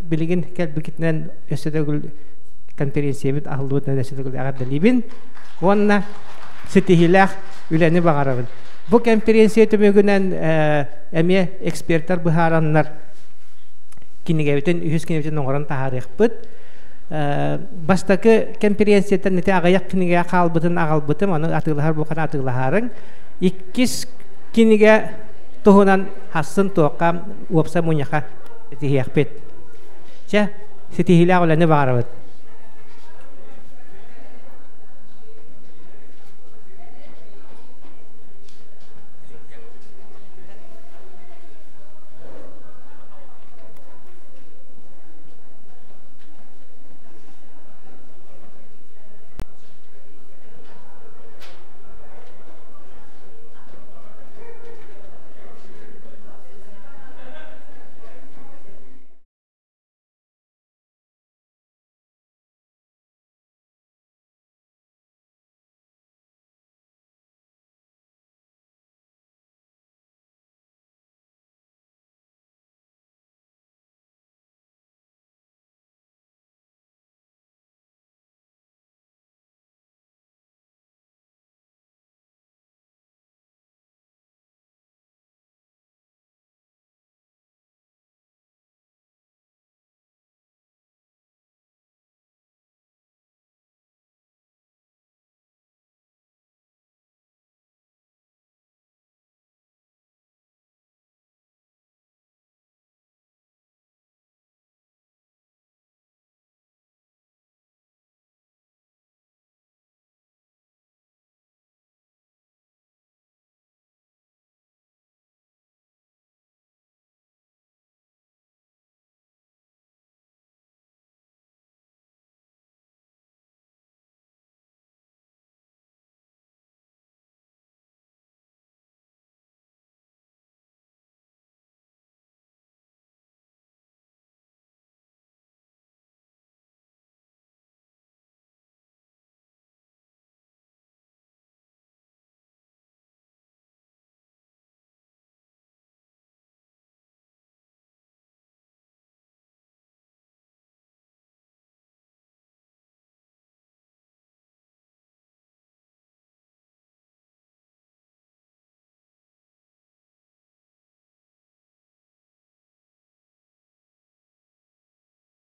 билигин кэлбикитинэн өссө төгүл конференциябыт аһыллыбытынан өссө төгүл эҕэрдэлиибин уонна ситиһиилээх үлэни баҕарабын. Бу конференция түмүгүнэн эмиэ эксперттэр быһаараннар кинигэбитин, үһүс кинигэбитин оҥорон таһаарыахпыт. Бастакы конференцияттан ити аҕыйах кинигэ хаалбытын аҕалбытым, ону атыылаһар буолхана атыылаһаарыҥ. Иккис кинигэ туһунан хассын туохха уопсай мунньахха ситиһиэхпит. Чэ, ситиһиилээх үлэни баҕарабыт.